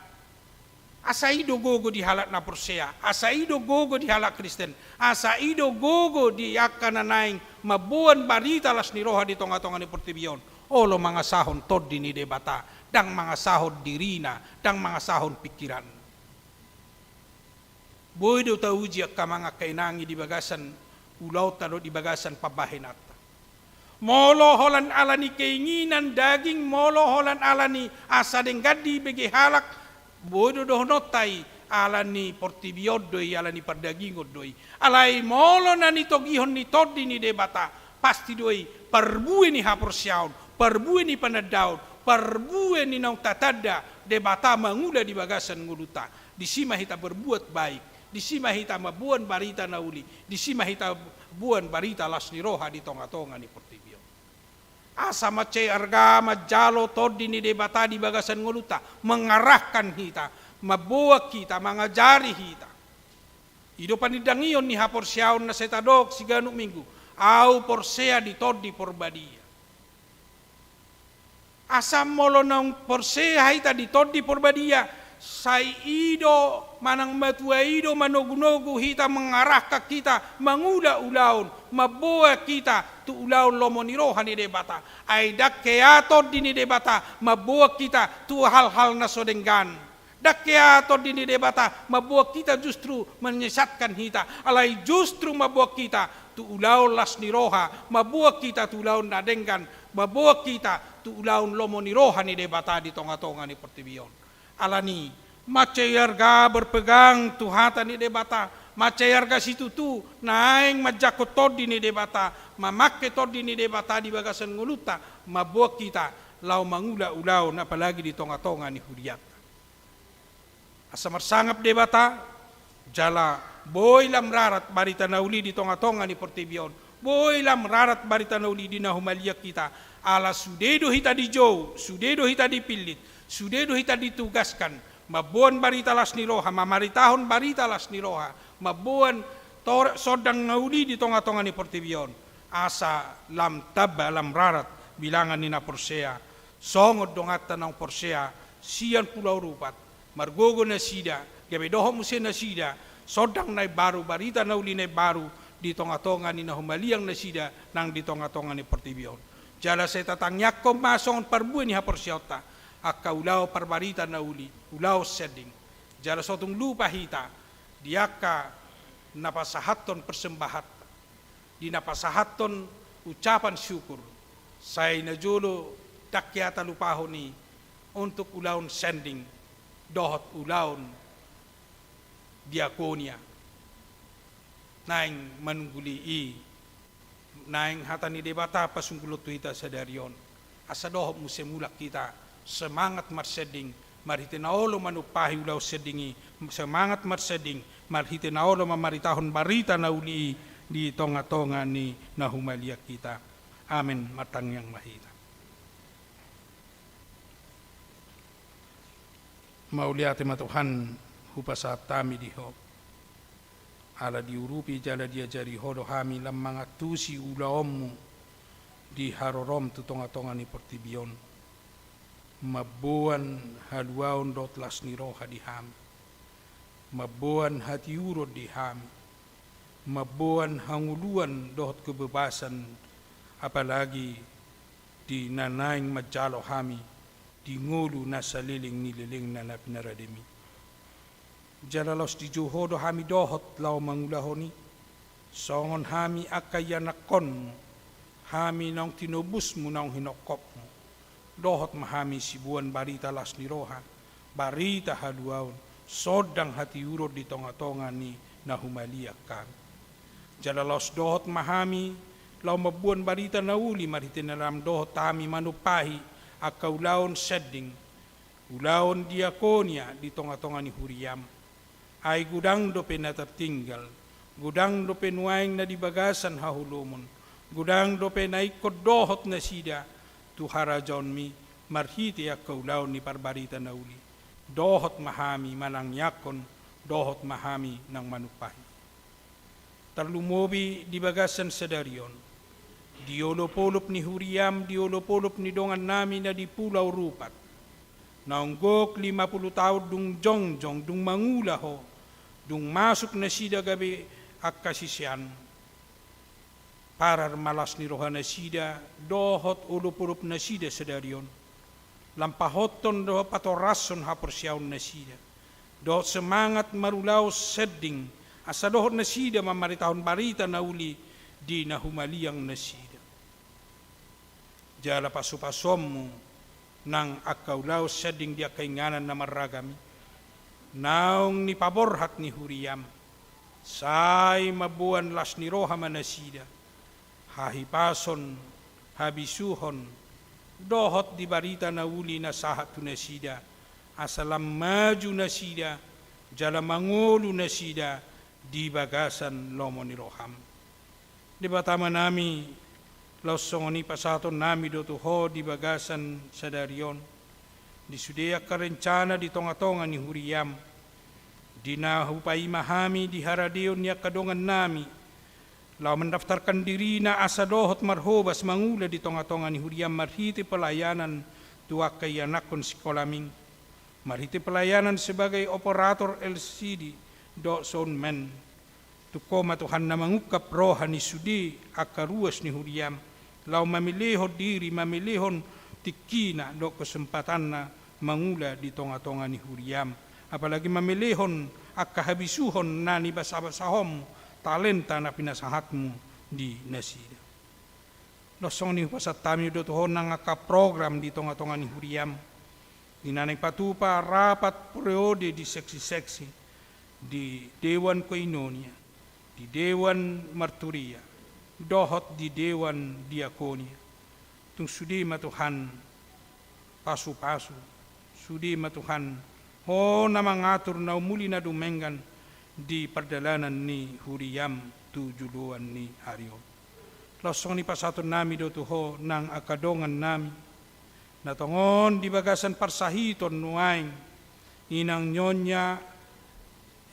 Asa i do gogo di halak na porsea, asa i do gogo di halak Kristen, asa i do gogo di angka na naeng mamboan barita las ni roha di tongatonga ni portibi on, olo mangasahon Tondi ni Debata, ndang mangasahon dirina, ndang mangasahon pingkiranna. Boi do tauji angka amang angka inang i di bagasan ulaonta dohot di bagasan pambahenanta. Molo holan ala ni keinginan daging, molo holan ala ni asa denggan dibege halak, boi do dohononta i, ala ni portibi on do i, ala ni pardagingon do i. Alai molo na nitogihon ni Tondi ni Debata, pasti do i parbue ni haporseaon, parbue ni panandaon, parbue ni naung tatanda Debata mangula di bagasan ngolunta. Disi ma hita berbuat baik, disi ma hita mamboan barita na uli, disi ma hita boan barita las ni roha di tongatonga ni portibi on. Asa mansai arga manjalo Tondi ni Debata di bagasan ngolunta, mengarahkan hita, mamboan hita, mangajari hita. I do panindangion ni haporseaon na sai tadok siganup Minggu, au porsea di Tondi Porbadia. Asa molo naung porsea hita di Tondi Porbadia, sai i do manang matua i do manogunogu hita, mengarahkan hita mangula ulaon, mamboan hita tu ulaon lomo ni roha ni Debata. Ai ndang hea Tondi ni Debata mamboan hita tu hal-hal na so denggan. Ndang hea Tondi ni Debata mamboan hita justru menyesatkan hita, alai justru mamboan hita tu ulaon las ni roha, mamboan hita tu ulaon na denggan, mamboan hita tu ulaon lomo ni roha ni Debata di tongatonga ni portibi on. Alani, mansai arga berpegang tu hata ni Debata, mansai arga situtu naeng manjangkon Tondi ni Debata, mamangke Tondi ni Debata di bagasan ngolunta, mamboan hita laho mangula ulaon apalagi di tongatonga ni hurianta. Asa marsangap Debata, jala boi lam rarat barita na uli di tongatonga ni portibi on, boi lam rarat barita na uli di na humaliang hita, ala sude do hita dijou, sude do hita dipillit, sude do hita ditugaskan, Mamboan barita las ni roha, mamaritahon barita las ni roha, mamboan torek sondang na uli di tonga-tonga ni portibi on, asa lam tamba lam rarat bilangan ni na porsea, songon donganta naung porsea sian Pulau Rupat, margogo nasida, gabe dohot muse nasida sondang na imbaru, barita na uli na imbaru di tonga-tonga ni na humaliang nasida nang di tonga-tonga ni portibi on. Jala sai tatangiangkon ma songon parbue ni haporseaonta angka ulaon parbarita na uli, ulaon sending. Jala so tung lupa hita di angka na pasahathon persembahan, di na pasahathon ucapan syukur, sai na jolo ndang hea talupahon i untuk ulaon sending dohot ulaon diakonia. Naeng manungguli i, naeng hata ni Debata pasunggulhon tu hita sadari on, asa dohot muse mulak hita semangat marsending, marhite na olo manumpahi ulaon sending i, semangat marsending, marhite na olo mamaritahon barita na uli i di tonga-tonga ni na humaliang hita. Amen. Martangiang ma hita. Mauliate ma Tuhan, hupasahat hami di Ho, ala diurupi jala diajari Ho do hami lam mangantusi ulaonmu di harorom tu tonga-tonga ni portibi on. Mamboan haluaon dohot las ni roha di hami, mamboan hatiuron di hami, mamboan hangoluan dohot kebebasan, apalagi di na naeng manjalo hami di ngolu na saleleng ni lelengna na pinarademi. Jala laos dijou Ho do hami dohot laho mangulahon i, songon hami angka ianakhonmu, hami naung tinobusmu, naung hinongkopmu. Dohot ma hami siboan barita las ni roha, barita haluaon, sondang hatiuron di tonga-tonga ni na humaliang hami. Jala laos dohot ma hami laho mamboan barita na uli marhite na lam dohot hami manumpahi angka ulaon sending, ulaon diakonia di tonga-tonga ni huriam. Ai godang dope na tertinggal, godang dope nuaeng na di bagasan haholomon, godang dope na ingkon dohot nasida tu harajaonmi marhite angka ulaon ni parbarita na uli. Dohot ma hami manangiangkon, dohot ma hami naung manumpahi. Tarlumobi di bagasan sadari on, di olop-olop ni huriam, di olop-olop ni dongannami na di Pulau Rupat, naung gok lima pulu taon dung jongjong, dung mangula Ho, dung masuk nasida gabe angka siseanmu. Parar ma las ni roha nasida dohot olop-olop nasida sadari on, lam pahothon dohot patorashon haporseaon nasida, dohot semangat marulaon sending, asa dohot nasida mamaritahon barita na uli di na humaliang nasida. Jala pasu-pasuonmu nang angka ulaon sending di angka inganan na marragam i, naung nipaborhat ni huriam, sai mamboan las ni roha ma nasida, hahipason, habisuhon, dohot di barita na uli na sahat tu nasida, asa lam maju nasida, jala mangolu nasida di bagasan lomo ni roham. Debata Amanami, laos songon i pasahatonnami do tu Ho di bagasan sadari on, di sude angka rencana di tonga-tonga ni huriam, di na hupaima hami di haradeon ni angka dongannami, laho mendaftarkan dirina asa dohot marhobas mangula di tonga-tonga ni huriam marhite pelayanan tu angka ianakhon sikolaming, marhite pelayanan sebagai operator L C D dohot soundman. Tung Ho ma Tuhan na mangungkap roha ni sude angka ruas ni huriam, laho mamelehon diri, mamelehon tingkina dohot kesempatanna mangula di tonga-tonga ni huriam, apalagi mamelehon angka habisuhon na nibasa-basahonmu, talenta na pinasahatmu di nasida. Laos songon i hupasahat hami do tu Ho nang angka program di tonga-tonga ni huriam, di na naeng patupa rapat periode di seksi-seksi, di Dewan Koinonia, di Dewan Marturia, dohot di Dewan Diakonia. Tung sude ma Tuhan pasu-pasu, sude ma Tuhan Ho na mangatur na umuli na dumenggan di pardalanan ni huriam tu joloan ni ari on. Laos songon i pasahatonnami do tu Ho nang angka dongannami, na tongon di bagasan parsahiton nuaeng, Inang Nyonya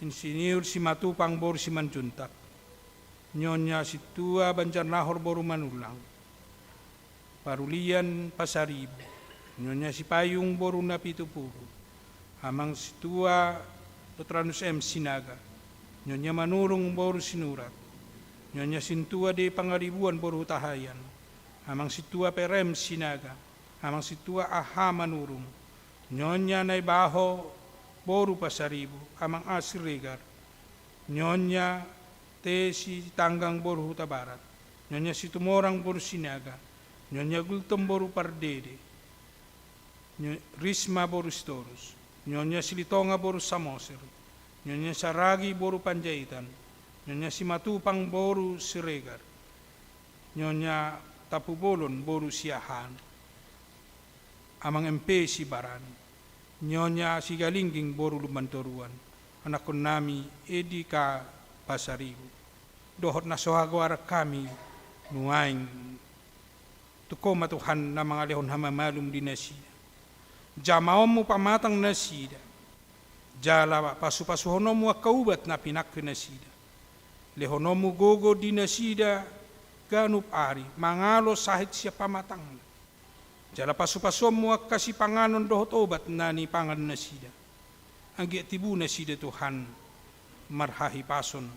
Insinyur Simatupang boru Simanjuntak, Nyonya Sintua Banjarnahor boru Manullang, Parulian Pasaribu, Nyonya Sipayung boru Napitupulu, Amang Sintua Petrus M Sinaga, Nyonya Manurung boru Sinurat, Nyonya Sintua D Pangaribuan boru Hutahaean, Amang Sintua Perem Sinaga, Amang Sintua A H Manurung, Nyonya Naibaho boru Pasaribu, Amang A Siregar, Nyonya T Sitanggang boru Hutabarat, Nyonya Situmorang boru Sinaga, Nyonya Gultom boru Pardede, Nyo-, Risma boru Sitorus, Nyonya Silitonga boru Samosir, Nyonya Saragi boru Panjaitan, Nyonya Simatupang boru Siregar, Nyonya Tampubolon boru Siahaan, Amang M P Sibarani, Nyonya Sigalingging boru Lumbantoruan, anakkonnami Edi K Pasaribu, dohot na so hagoaran hami nuaeng. Tungko ma Tuhan na mangalehon hamamalum di nasida. Jamaonmu pamatang nasida. Jala pasupasuhononmu angka ubat na pinangke nasida. Lehononmu gogo di nasida ganup ari, mangalo sahit sian pamatangna. Jala pasupasuonmu angka sipanganon dohot obat na nipangan nasida. Anggiat tibu nasida Tuhan marhahipason,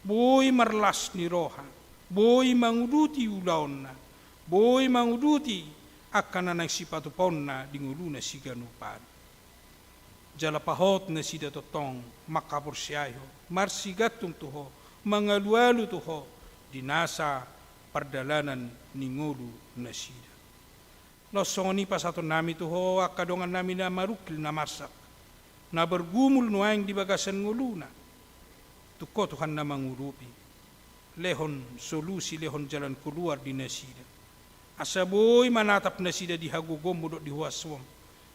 boi marlas ni roha, boi manguduti ulaonna, boi manguduti angka na naeng sipatupaonna di ngoluna siganup ari. Jala pahot nasida tongtong mangkaporseai Ho, marsigantung tu Ho, mangalualu tu Ho di nasa pardalanan ni ngolu nasida. Laos songon i pasahatonnami tu Ho angka dongannami na marungkil na marsak, na margumul nuaeng di bagasan ngoluna. Tungko Tuhan na mangurupi, lehon solusi, lehon jalan keluar di nasida. Asa boi manatap nasida di hagogoonmu dohot di huasoM.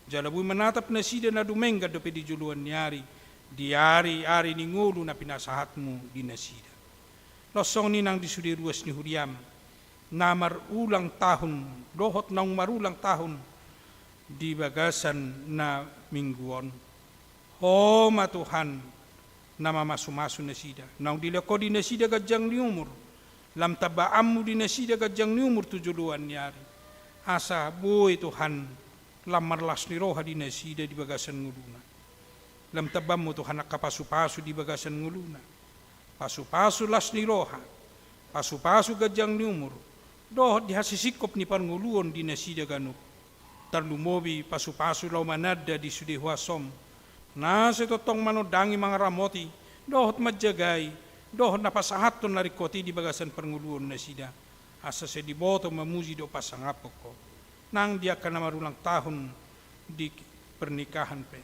Jala boi manatap nasida na dumenggan dope di joloan ni ari, di ari-ari ni ngolu na pinasahatmu di nasida. Laos songon i nang di sude ruas ni huriaM, na marulang tahun, dohot naung marulang tahun di bagasan na minggu on. Ho ma Tuhan na mamasumasu nasida, naung dilehon Ho di nasida ganjang ni umur, lam tambaanmu di nasida ganjang ni umur tu joloan ni ari. Asa boi Tuhan lam marlas ni roha di nasida di bagasan ngoluna. Lam tambaanmu Tuhan angka pasupasu di bagasan ngoluna. Pasupasu las ni roha, pasupasu ganjang ni umur, dohot di hasisingkop ni parngoluon di nasida ganup. Tarlumobi pasupasu laho mananda di sude huasoM, na sai tongtong manondangi, mangaramoti, dohot manjagai, dohot na pasahathon na ringkot i di bagasan parngoluon nasida, asa sai diboto mamuji dohot pasangaphon Ho. Nang di angka na marulang tahun di pernikahan pe,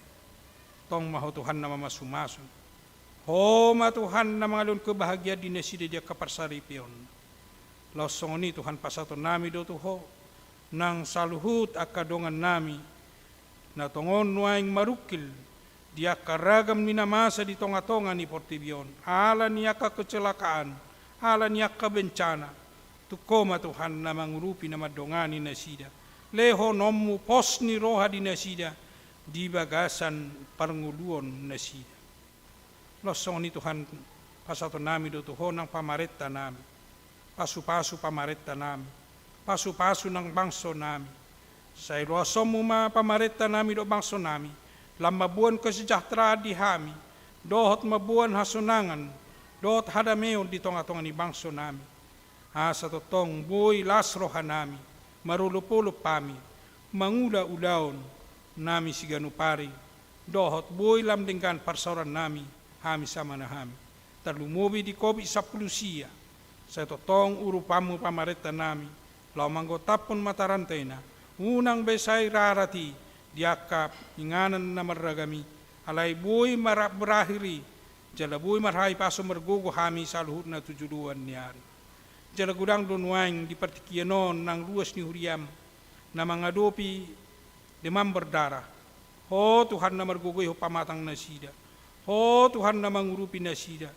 tong ma Ho Tuhan na mamasumasu. Ho ma Tuhan na mangalehon kebahagiaan di nasida di angka parsaripeon. Laos songon i Tuhan pasahatonnami do tu Ho nang saluhut angka dongannami na tongon nuaeng marungkil di angka ragam ni na masa di tongatonga ni portibi on, ala ni angka kecelakaan, ala ni angka bencana. Tungko ma Tuhan na mangurupi, na mandongani nasida. LehononMu pos ni roha di nasida di bagasan parngoluon nasida. Laos songon i Tuhan, pasahatonnami do tu Ho nang pamarentanami. Pasupasu pamarentanami, pasupasu nang bangsonami. Sai loasonMu ma pamarentanami dohot bangsonami, lam mamboan kesejahteraan di hami, dohot mamboan hasonangan dohot hadameon di tongatonga ni bangsonami. Asa tongtong boi las rohanami, marolopolop hami mangula ulaonnami siganup ari, dohot boi lam denggan parsaorannami hami sama na hami. Tarlumobi di Covid sampulu sia, sai tongtong urupanMu pamarentanami, laho manggotaphon mata rantena, unang be sai rarat i di angka inganan na marragam i, alai boi mara-, berakhir i, jala boi marhahipason margogo hami saluhutna tu joloan ni ari. Jala godang do nuaeng di partingkian on nang ruas ni huriaM, na mangadopi demam berdarah. Ho Tuhan na margogoihon pamatang nasida. Ho Tuhan na mangurupi nasida.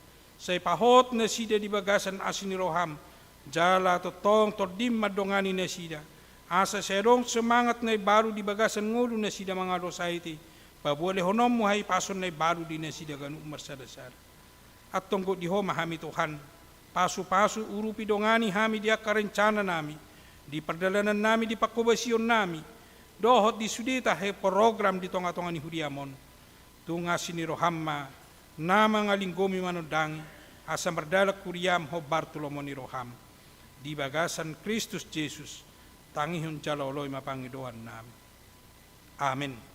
Sai pahot nasida di bagasan asi ni rohaM, jala tongtong TondiM mandongani nasida. Asa sai adong semangat na imbaru di bagasan ngolu nasida mangalo sahit i, Paboa lehononmu hahipason na imbaru di nasida ganup marsada-sada. Antong gok di Ho ma hami Tuhan, pasu-pasu urupi dongani hami di angka rencana nami, di pardalanan nami, di panghobasion nami, dohot di sude tahe program di tonga-tonga ni huriam on. Tung asi ni roham ma na mangalinggomi manondangi, asa mardalan huriam hombar tu lomo ni roham. Di bagasan Kristus Jesus, tangihon jala oloi ma pangidoan nami. Amen.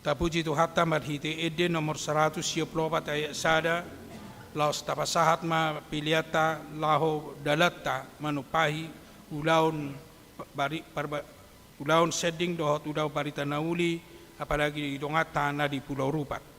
Tapuji Tuhanta marhite ende nomor saratus sia pulu opat ayat sada, laos tapasahat ma peleanta laho dalanta manumpahi ulaon bari-, parba-, ulaon sending dohot ulaon barita na uli, apalagi di donganta na di Pulau Rupat.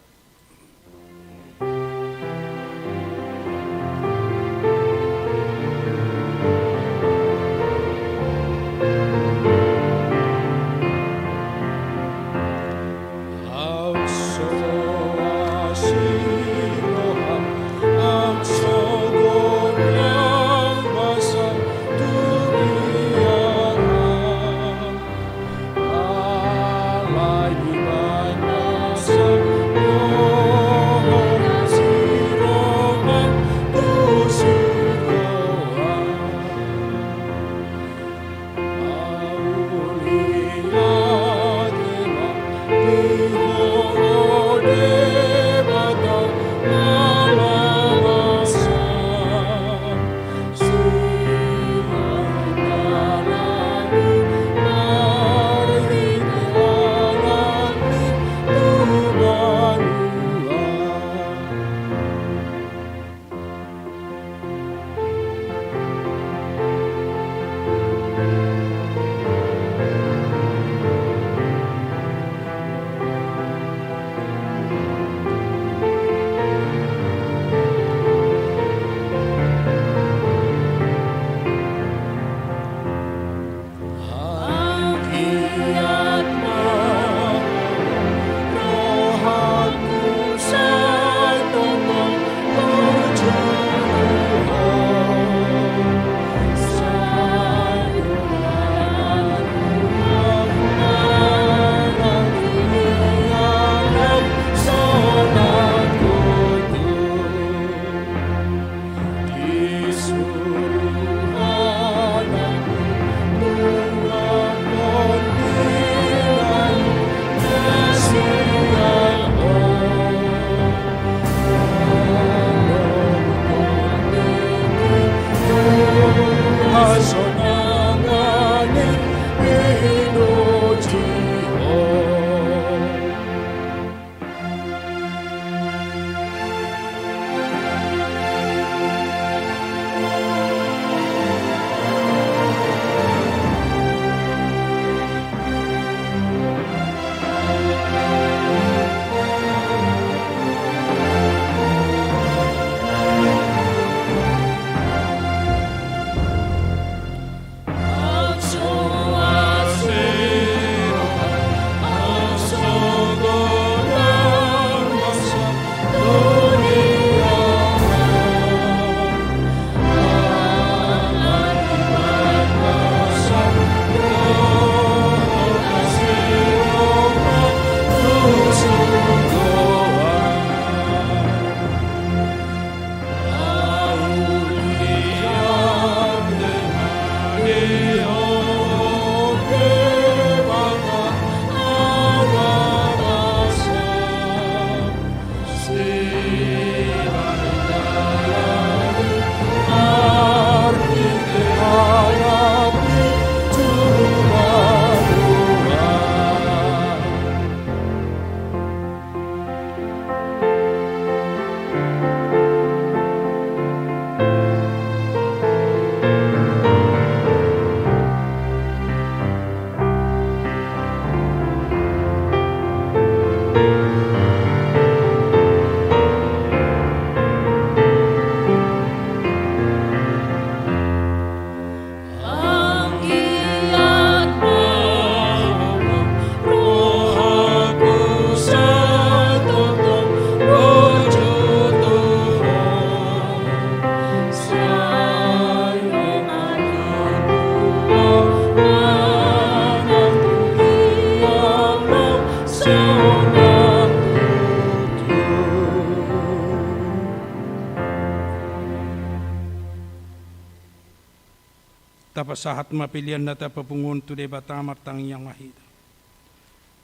Pasahat ma pelean na tapapungu on tu Debata, martangiang ma hita.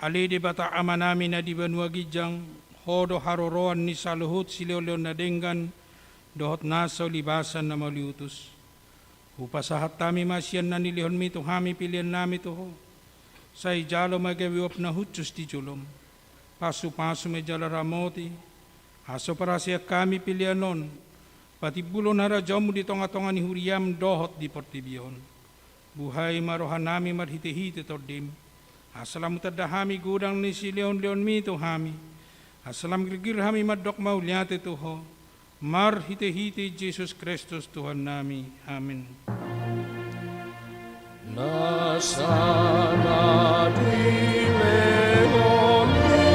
Ale Debata Amanami na di banua ginjang, Ho do haroroan ni saluhut silehonlehon na denggan dohot nasa ulibasan na mauliutus. Hupasahat hami ma sian na nilehonmi tu hami peleannami tu Ho. Sai jalo ma gabe uap na hushus di jolom. Pasupasu ma jala ramoti, asa huparaseang hami pelean on patimbulhon harajaonmu di tongatonga ni huriam dohot di portibi on. Buhai ma rohanami marhitehite Tondim, asa lam hutanda hami godang ni silehonlehonmi tu hami, asa lam girgir hami mandok mauliate tu Ho, marhitehite Jesus Kristus Tuhannami. Amen. Na sada dilehon ni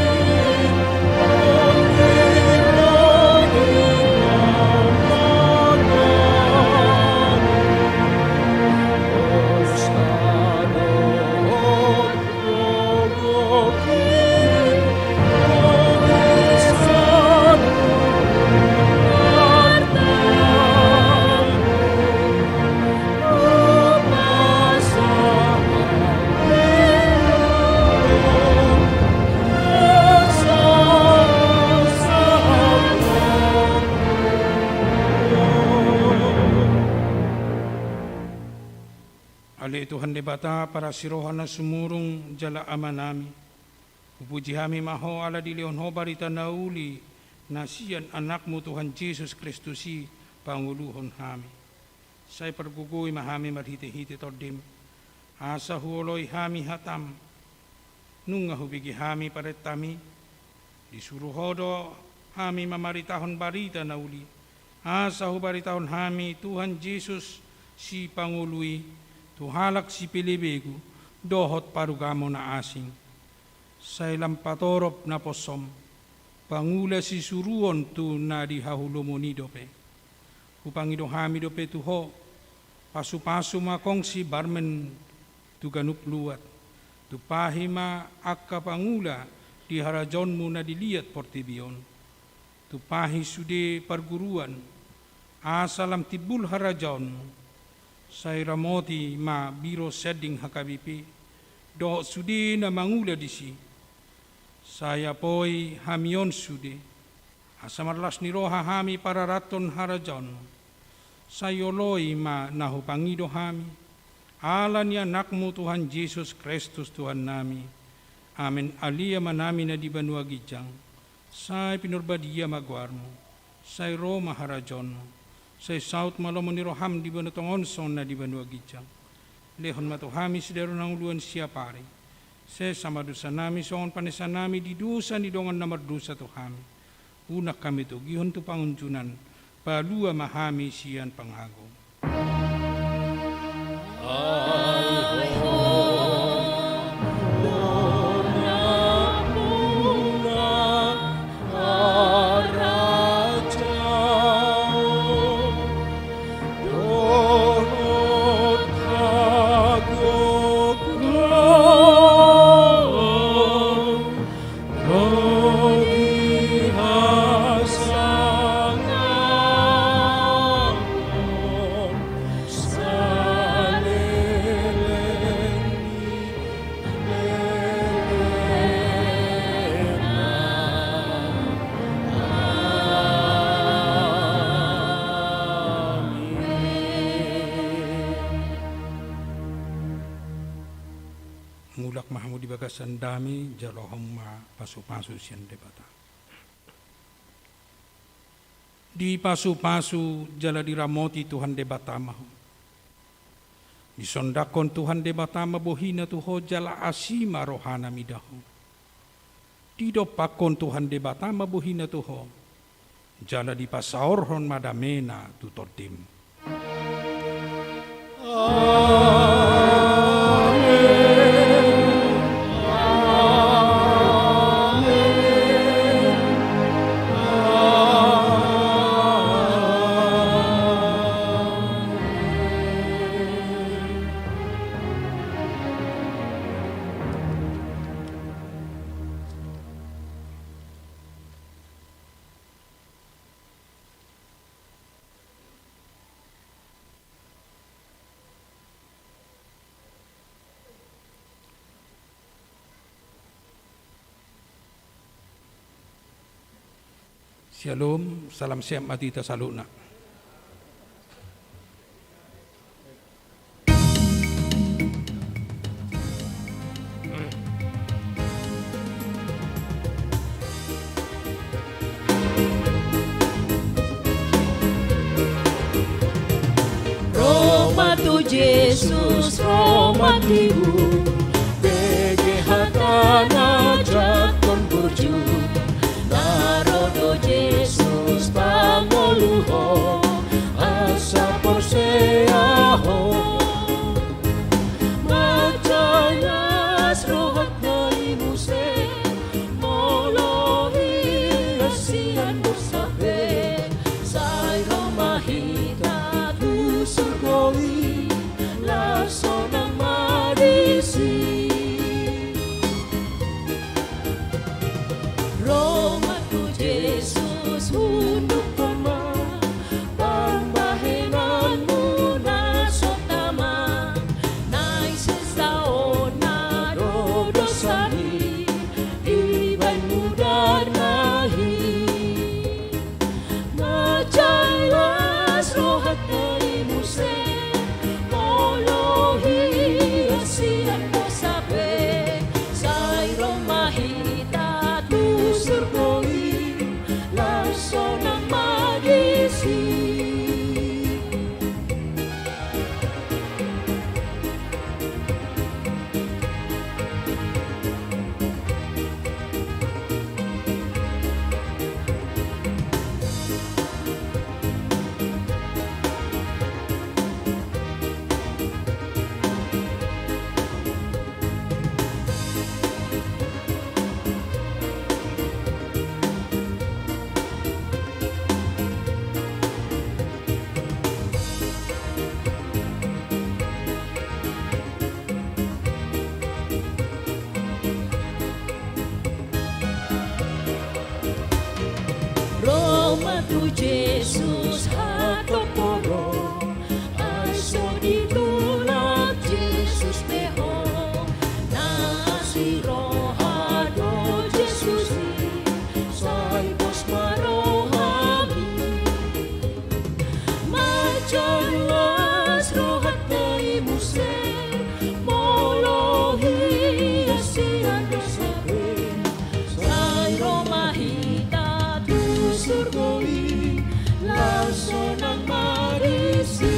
Ale Tuhan Debata, parasi roha na sumurung jala Amanami, hupuji hami ma Ho ala dilehon Ho barita na uli na sian Anakmu Tuhan Jesus Kristus i pangoluhon hami. Sai pargogoi ma hami marhitehite Tondim, asa huoloi hami hatam. Nunga hubege hami parentami, disuru Ho do hami mamaritahon barita na uli, asa hubaritahon hami Tuhan Jesus Sipangolu i tu halak sipelebegu dohot parugamo na asing. Sai lam patorop naposom, pangula sisuruon tu na di hahulomon i dope. Hupangido hami dope tu Ho, pasupasu ma kongsi barmen tu ganup luat, tumpahi ma angka pangula di harajaonmu na di liat portibi on. Tumpahi sude parguruan, asa lam timbul harajaonmu. Sai ramoti ma Biro Sending H K B P dohot sude na mangula disi. Sai apoi hami on sude, asa marlas ni roha hami pararathon harajaonmu. Sai oloi ma na hupangido hami, ala ni Anakmu Tuhan Jesus Kristus Tuhannami. Amen. Ale Amanami na di banua ginjang, sai pinarbadia ma goarmu, sai ro ma harajaonmu, sai saut ma lomo ni roham di banua tonga on songon na di banua ginjang. Lehon ma tu hami sadari on hangoluan siapari. Sesa ma dosanami songon panesanami di dosa ni dongan na mardosa tu hami. Unang hami togihon tu pangunjunan, palua ma hami sian pangago. Mulak ma hamu di bagasan dame, jalo hamu ma pasupasu sian Debata. Dipasupasu jala diramoti Tuhan Debata ma ho. Disondangkon Tuhan Debata ma bohina tu ho jala asi ma rohana mida ho. Didompakkon Tuhan Debata ma bohina tu ho, jala dipasaorhon ma damena tu tondim. Amen. Amen. Amen. Syalom, salam sehat ma di hita saluhutna. Ro ma tu Jesus, ro ma tibu, bege hatana jangkon burju. Na ro do Jesus pangoluhon, asa porsea ho. Mansai las rohanta i muse, molo hian sian dosa be, sai ro ma hita tu surgo i, las sonang ma disi. Ro ma tu Jesus, undukhon ma pambahenanmu na so tama, na ise saonna do dosami, dibahen mudarna i. Mansai las rohanta i muse, molo hian sian dosa be, sai ro ma hita tu surgo i, las sonang ma disi. Ro ma tu Jesus hatoporon, ai so ditulak Jesus be ho. Na asi roha do Jesus i, sai pos ma rohami. Mansai las rohanta i muse, molo hian sian dosa be, sai ro ma hita tu surgo i, las sonang ma disi.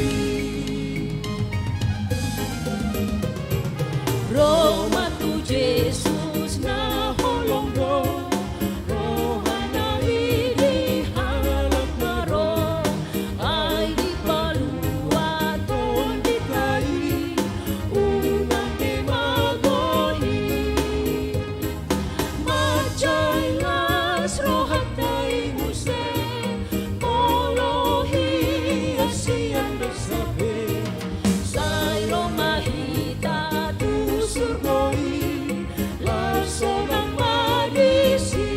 Ro ma tu Jesus na holong do, rohana i di halak na ro, ai dipalua tondinta i, unang be mago i. Mansai las rohanta i muse, molo hian sian dosa be, sai ro ma hita tu surgo i, las sonang ma disi.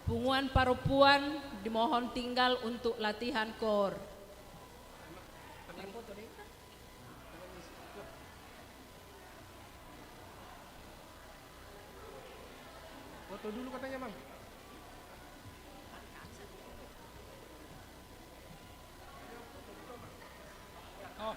Punguan parompuan dimohon tinggal untuk latihan koor. Foto dulu katanya, Mang. Oh.